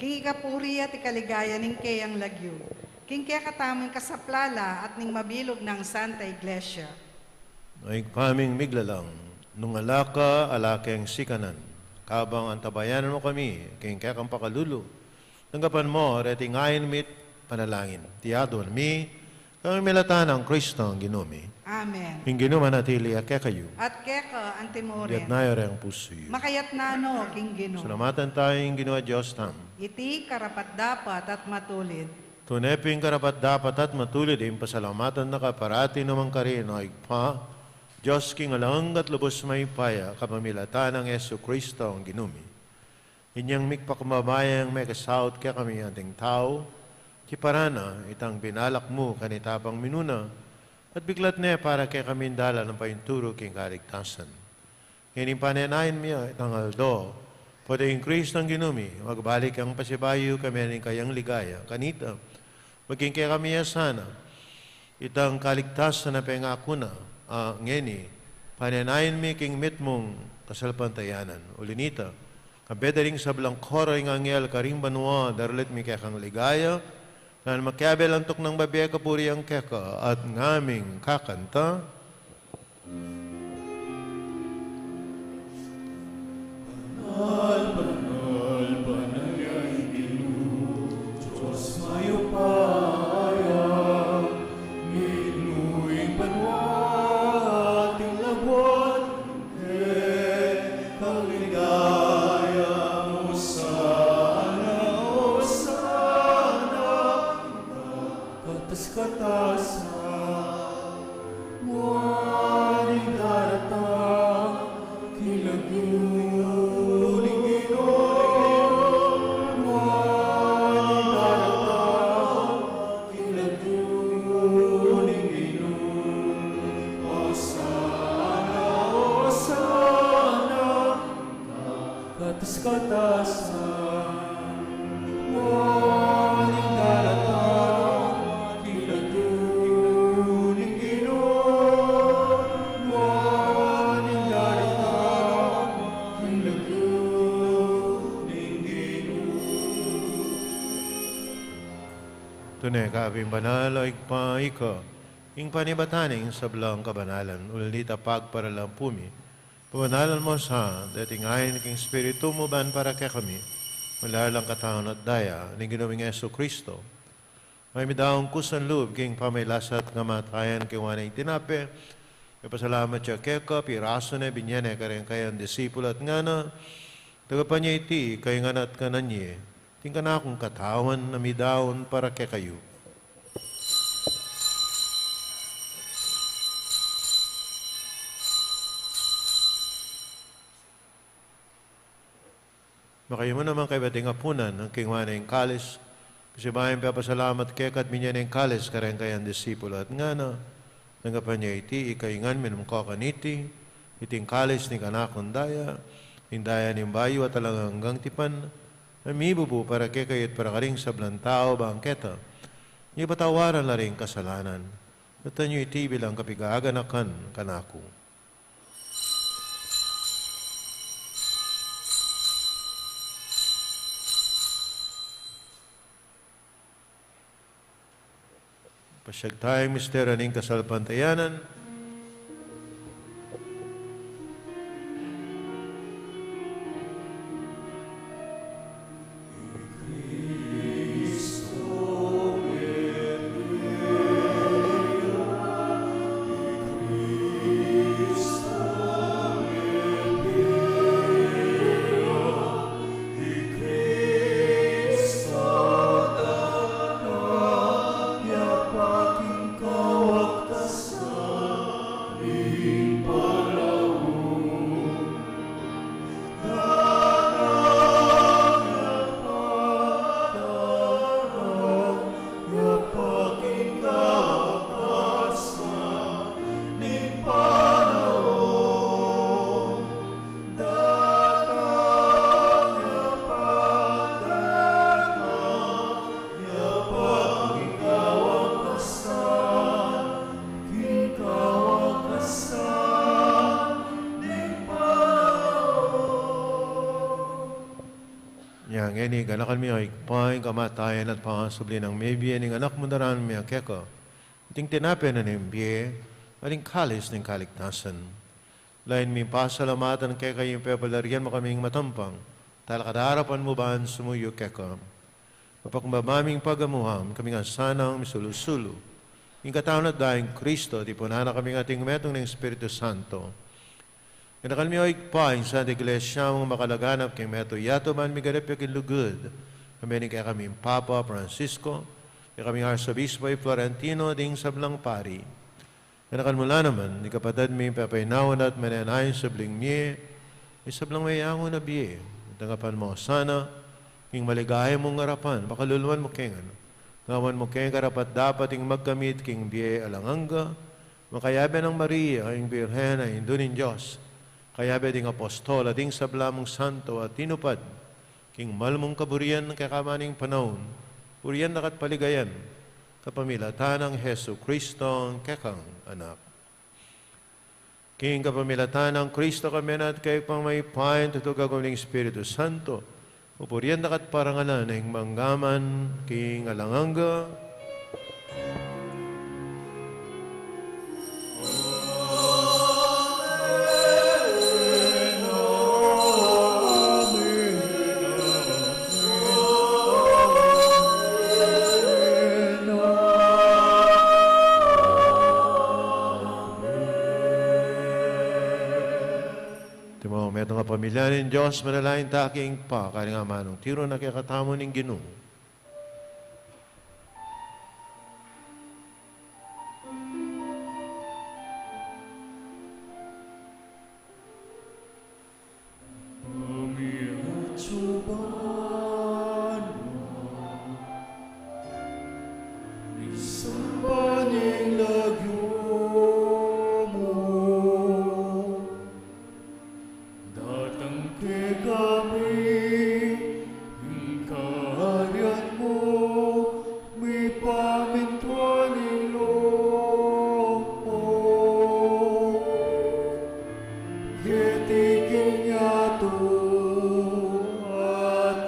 king ikapuri at ikaligaya ning keyang lagyu, king kekatamung kasaplalan at ning mabilug nang Santa Iglesia. O Ibpa ming miglalang, nung ala ka, ala keng sikanan, kabang antabayanan mu kami king kekang pakalulu, tanggapan mu reting ain mi't panalangin. Iti aduan mi, kapamilatan nang Kristong Ginu mi. Amen. Ing Ginu manatili ya kekayu. At keka antimurin. Iyatas yu reng pusu yu. Makayatas no king Ginu. Salamatan tamu ing Ginu a Dios tamu. Iti karapat-dapat at matulid. Tune pin karapat-dapat at matulid ing pasalamatan da ka parati nukarin man, O Ibpa, Dios king alang angga at lubus mayupaya, kapamilatan nang Jesucristo a Ginu mi. Inyang migpakumbaba yang mekasaut kekami anting tau, king parana itang binalak mu kanita pang minuna, at biklat ne para kekami ing dalan nang painturu king kaligtasan. Ngeni panenayan mi itang aldo, pota ing Kristong Ginu mi, magbalik yang pasibayu kami ning kayang ligaya kanita, maging kekami ya sana itang kaligtasan a pengaku na, a ngeni panenayan mi king mitmung kasalpantayanan. Uli nita, kambe da ring sablang koro ing anghel karing banua, daralit mi kekang ligaya, ngan makiabe lantuk nang bibie kapurian keka, at ngaming kakanta. Banal, banal, banal ya ing Ginu, Dios mayupaya, mitmu ing banua at ing labuad king kekang ligaya. Hosana, Hosana, katas-katasan. Nuan ing daratang king lagyu ning Ginu, nuan ing daratang king lagyu ning Ginu. Hosana, Hosana, katas-katasan. Nuan ing daratang king lagyu ning Ginu, nuan ing daratang king lagyu ning Ginu. Tune ka pin banal, O Ibpa, ika ing panibatan ning sablang kabanalan. Uli nita pagparalan pu mi, pabanalan mu sa deting ain king Espiritu mu, ban para kekami maging la lang katawan at daya ning Ginu ming Jesucristo. Mayap mi daun kusang lub king pamagkasakit at kamatayan, kinuanan ing tinape, Mipasalamat ya keka, pirasu ne, binye ne kareng kayang disipulu at ngana: Tanggapan ye iti, ikayu ngan at kanan ye, iti ing kanakung katawan a midaun para kekayu. Makayu mu naman kaybat ing apunan, nung kinua ne ing kalis, pasibayu yang pepasalamat keka at binye ne ing kalis kareng kayang disipulu at ngana: Tanggapan ye iti, ikayu ngan minum ko kaniti, iti ing kalis ning kanakung daya, ing daya ning bayu at alang anggang tipan, a mibubu para kekayu at para karing sablang tau, bang keta, ipatawaran la ring kasalanan. Tutan yu iti bilang kapigaganakan kanaku. Pasiag taya ing misteryu ning kasalpantayanan. Nya ngeni, ganakan mi, o Ibpa, ing kamatayan at pangasubli nang mebie ning Anak mu, darame mi keka iting tinape na ning bie at ing kalis ning kaligtasan. Lalu mi pasalamatan keka ing pepalarian mu kaming matampang, talakad arapan mu ban sumuyu keka. Kapakbaba ming pagamuan, ikami ngan sanang misulu-sulu ing katawan at daya nang Kristo, tipunan na kaming ating metung ning Espiritu Santo. Ganakan mi, o Ibpa, ing Santa Iglesia mung makalaganap king metung yatu ban miganap ya king lugud, ambe ning kekaming Papa Francisco, kekaming Arsobispo Florentino, ding sablang pari. Ganakan mu la naman ding kapatad ming pepainawa na at manenaya ing subling mie, ing sablang meyangu na bie. Tanggapan mu la sana king maligaya mung arapan, pakaluluan mu kami ngan. Gawan mu kaming karapat-dapat ing magkamit king bie alang angga, makayabe nang Maria, ing Birhen a Indu ning Dios, kayabe ding apostol at ding sabla mung santo a tinupad king mal mung kaburian kekabang panaun, burian da ka at paligayan kapamilatan nang Jesucristo, ing kekang Anak. King kapamilatan nang Kristo, kambe na at kekayu, mayupaya ing tutu, gagum ning Espiritu Santo, pupurian da ka at parangalan ning mangga man king alang angga. Antimo metung a pamilya ning Dios, manalangin tamu king pakaring amanung tiru na kekatamu ning Ginu. Ami atsu ka banua, misamban ya ing lagyu mu, datang kekami ing kayarian mu, mipamintuan ing lub mu keti king yatu at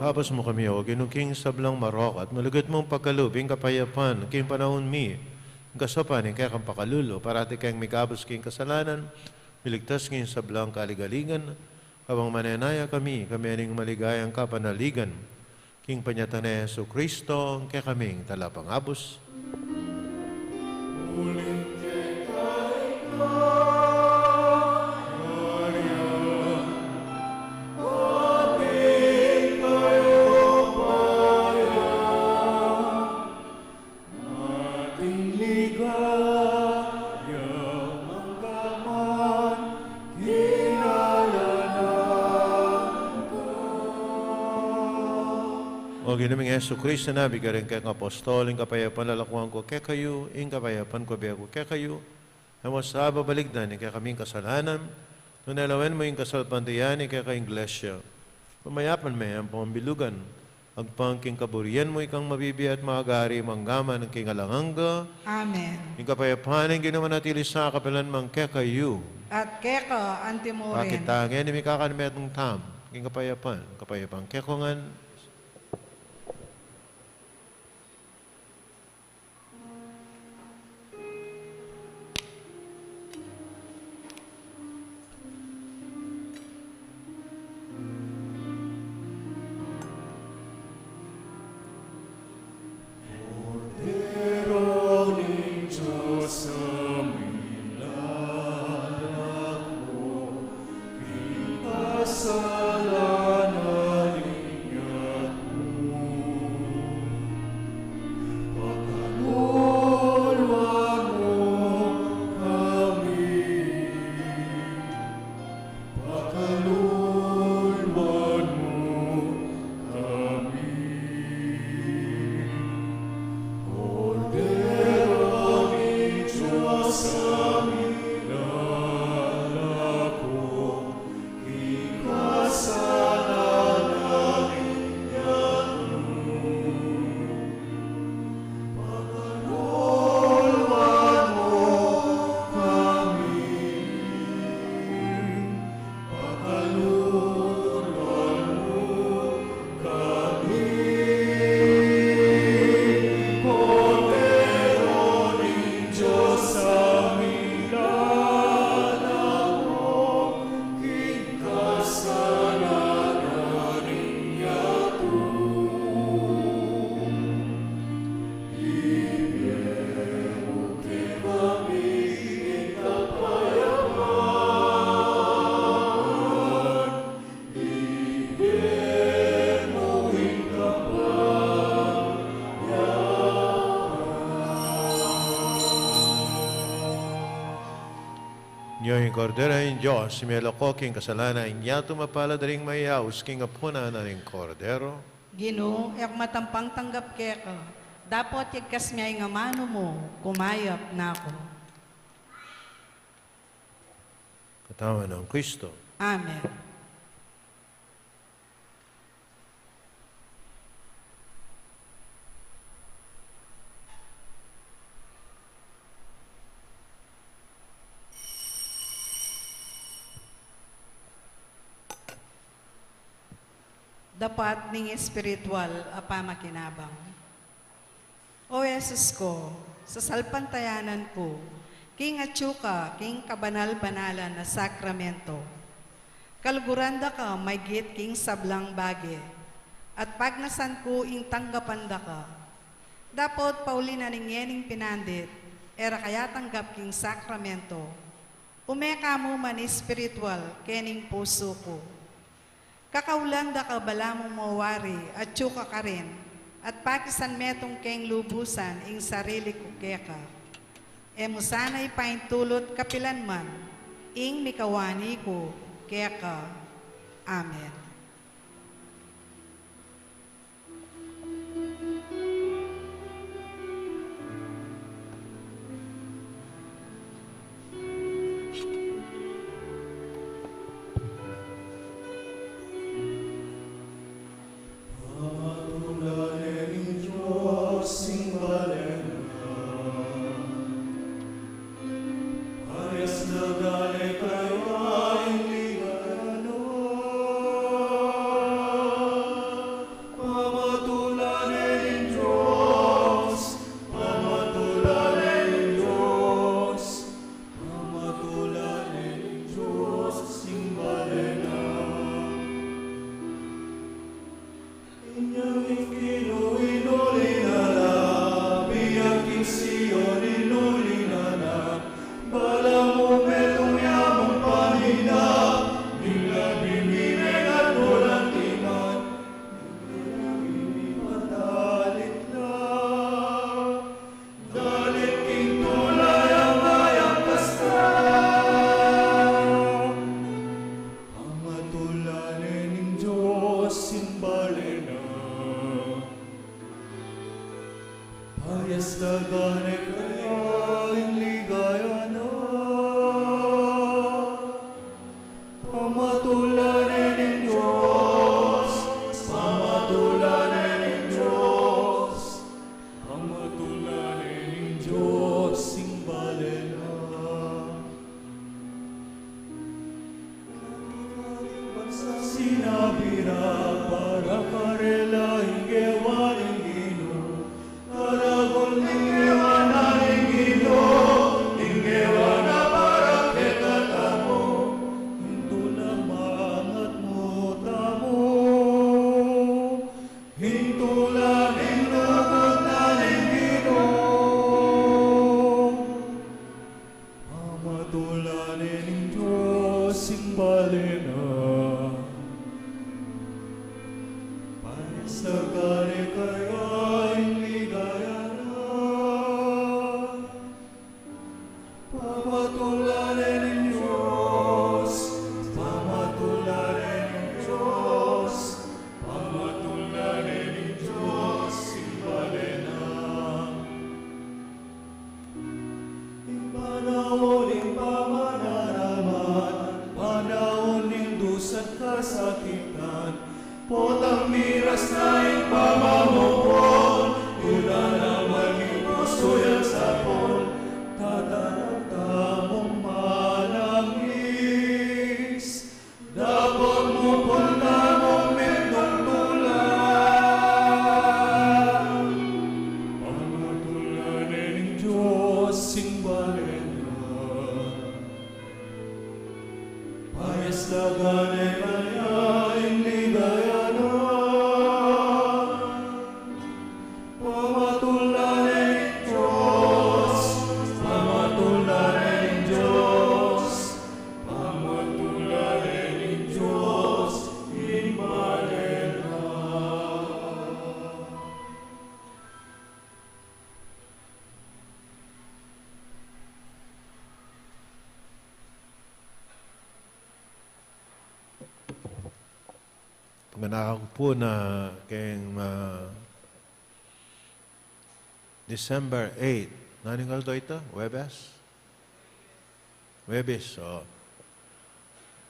Kabus mu kami, O Ginu, king sablang marok at malugud mung pagkalub ing kapayapan king panaun mi, king kasaupan ning kekang pakalulu, parati keng mikabus king kasalanan, miligtas king sablang kaligaligan, kabang manenaya kami, kami ning maligayang kapanaligan, king panyatang nang Jesucristo, ing kekaming Talapangabus. O Ginu ming Jesucristo, a bigyan king kekang apostol ing kapayapan, lalakuan ku kekayu, ing kapayapan ku bie ku kekayu, e mu sa babaligdan ing kekaming kasalanan, nune lawen mu ing kasalpantayanan ning kekang Iglesia. Pamayapan me ampong bilugan, agpang king kaburian mu, ikang mabibie at magari mangga man king alang angga. Amen. Ing kapayapan ning Ginu manatili sa kapilan man kekayu. At keka anti mu rin. Pakit ta ngeni ing mikakanmetung tamu king kapayapan, kapayapan kekongan. Nyo ing Kordero ning Dios, a milako king kasalanan ning yatu. Mapalad ding mayaus king apunan ning Kordero. Ginu, e ku matampang tanggap keka, dapot yagkas me ing amanu mu, kumayap na ku. Katawan nang Kristo. Amen. Dapat ning espiritual a pamakinabang. O Jesus ku, sasalpantayanan ku king atyu ka king kabanal-banalan a sakramento. Kaluguran da ka maygit king sablang bage, at pagnasan ku ing tanggapan da ka. Dapot pauli na ning ngening pinandit, e ra ka yatanggap king sakramento, ume ka mu man espiritual kening pusu ku. Kakaulan da ka balamu mo wari, atyu ka karin, at pakisan metung keng lubusan ing sarili ku keka. E mu sana ipaintulut kapilan man ing mikawani ku keka. Amen. Pamatulan ne ning Dios, pamatulan ne ning Dios, pamatulan ne ning Dios ing balen na. Sinabi na para karela ing gewa ning Ginu, karagul ning gewa na ning Ginu, ing gewa na para kekatamu, ing tula mangatmu tamu, ing tula ning lugud na ning Ginu. Pamatulan ne ning Dios ing balen na. Panyas na kane kaya ing ligaya na. Pamatulan ne ning Dios, pamatulan ne ning Dios, pamatulan ne ning Dios ing balen na. Ing panaun ning pamanaraman, panaun ning dusa't kasakitan, potang miras na ing pamamupun, tula na maging pusu yang sapul, tatanam tamung manangis. Dapot mupul na mung mendung tula. Pamatulan ne ning Dios ing balen na. Panyas na kane kaya ing ligaya na. Pamatulan ne ning Dios, pamatulan ne ning Dios, pamatulan ne ning Dios ing balen na. Panganakan ku pu na keng, ah, December eight. Nanung aldo ita? Huwebes? Huwebes, o.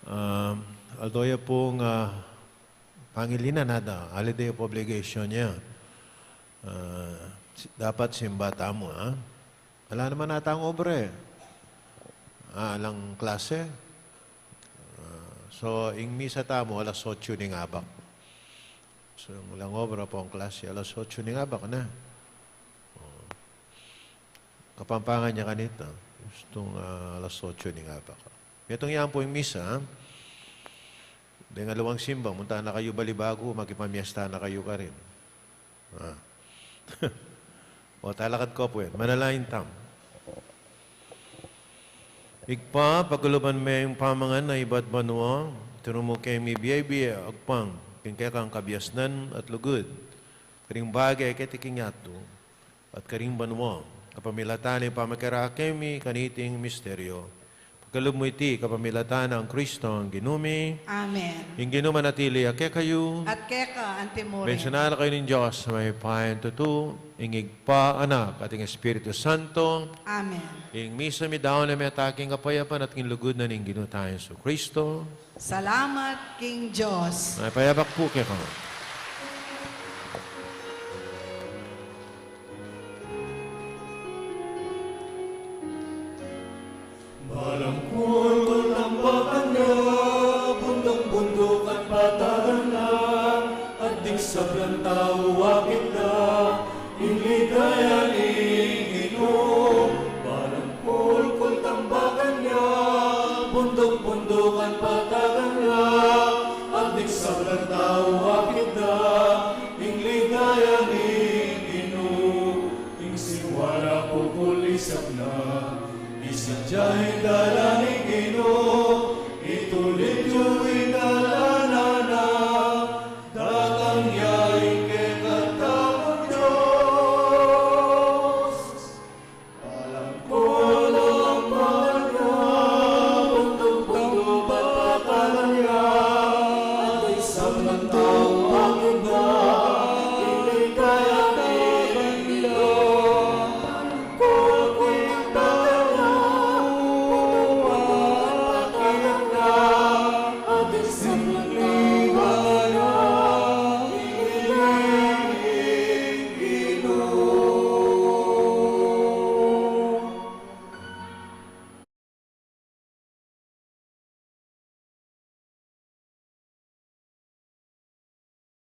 Um, aldo ya pung, ah, pangilinan, nada, holiday of obligation ya. Ah, si-, dapat simba tamu, ha? Ala naman atang obra, e. Ah, alang klase. Ah, so, ing misa tamu alas otso ning abak. So, alang obra, pung klase alas otso ning abak na. O. Kapampangan ya kanita. Gustung, ah, alas otso ning abak. Metung ya pu ing misa, ha? Deng aliwang simba, munta na kayu balibaku, makipamiesta na kayu karin. Ah. O, talakad ko pu, e. Manalangin tamu. Ibpa, pakaluban me ing pamangan na ibat banua, ituru mu keng mibie-bie a agpang, king kekang kabiasnan at lugud, karing bage keti king yatu, at karing banua, kapamilatan ning pamakiabe mi kaniting misteryo. Pakalub mu iti kapamilatan nang Kristong Ginu mi. Amen. Ing Ginu manatili ya kekayu. At keka antimurin. Bendisyunan na kayu ning Dios, mayupayang tutu, ing Ibpa, Anak, at ing Espiritu Santo. Amen. Ing misa midaun na meta king kapayapan at king lugud na ning Ginu tang Jesucristo. Salamat king Dios. Mayap a abak pu kekayu. Balangkul ku nang pakanyan, bunduk-bunduk at patalan na, at ding sablang tau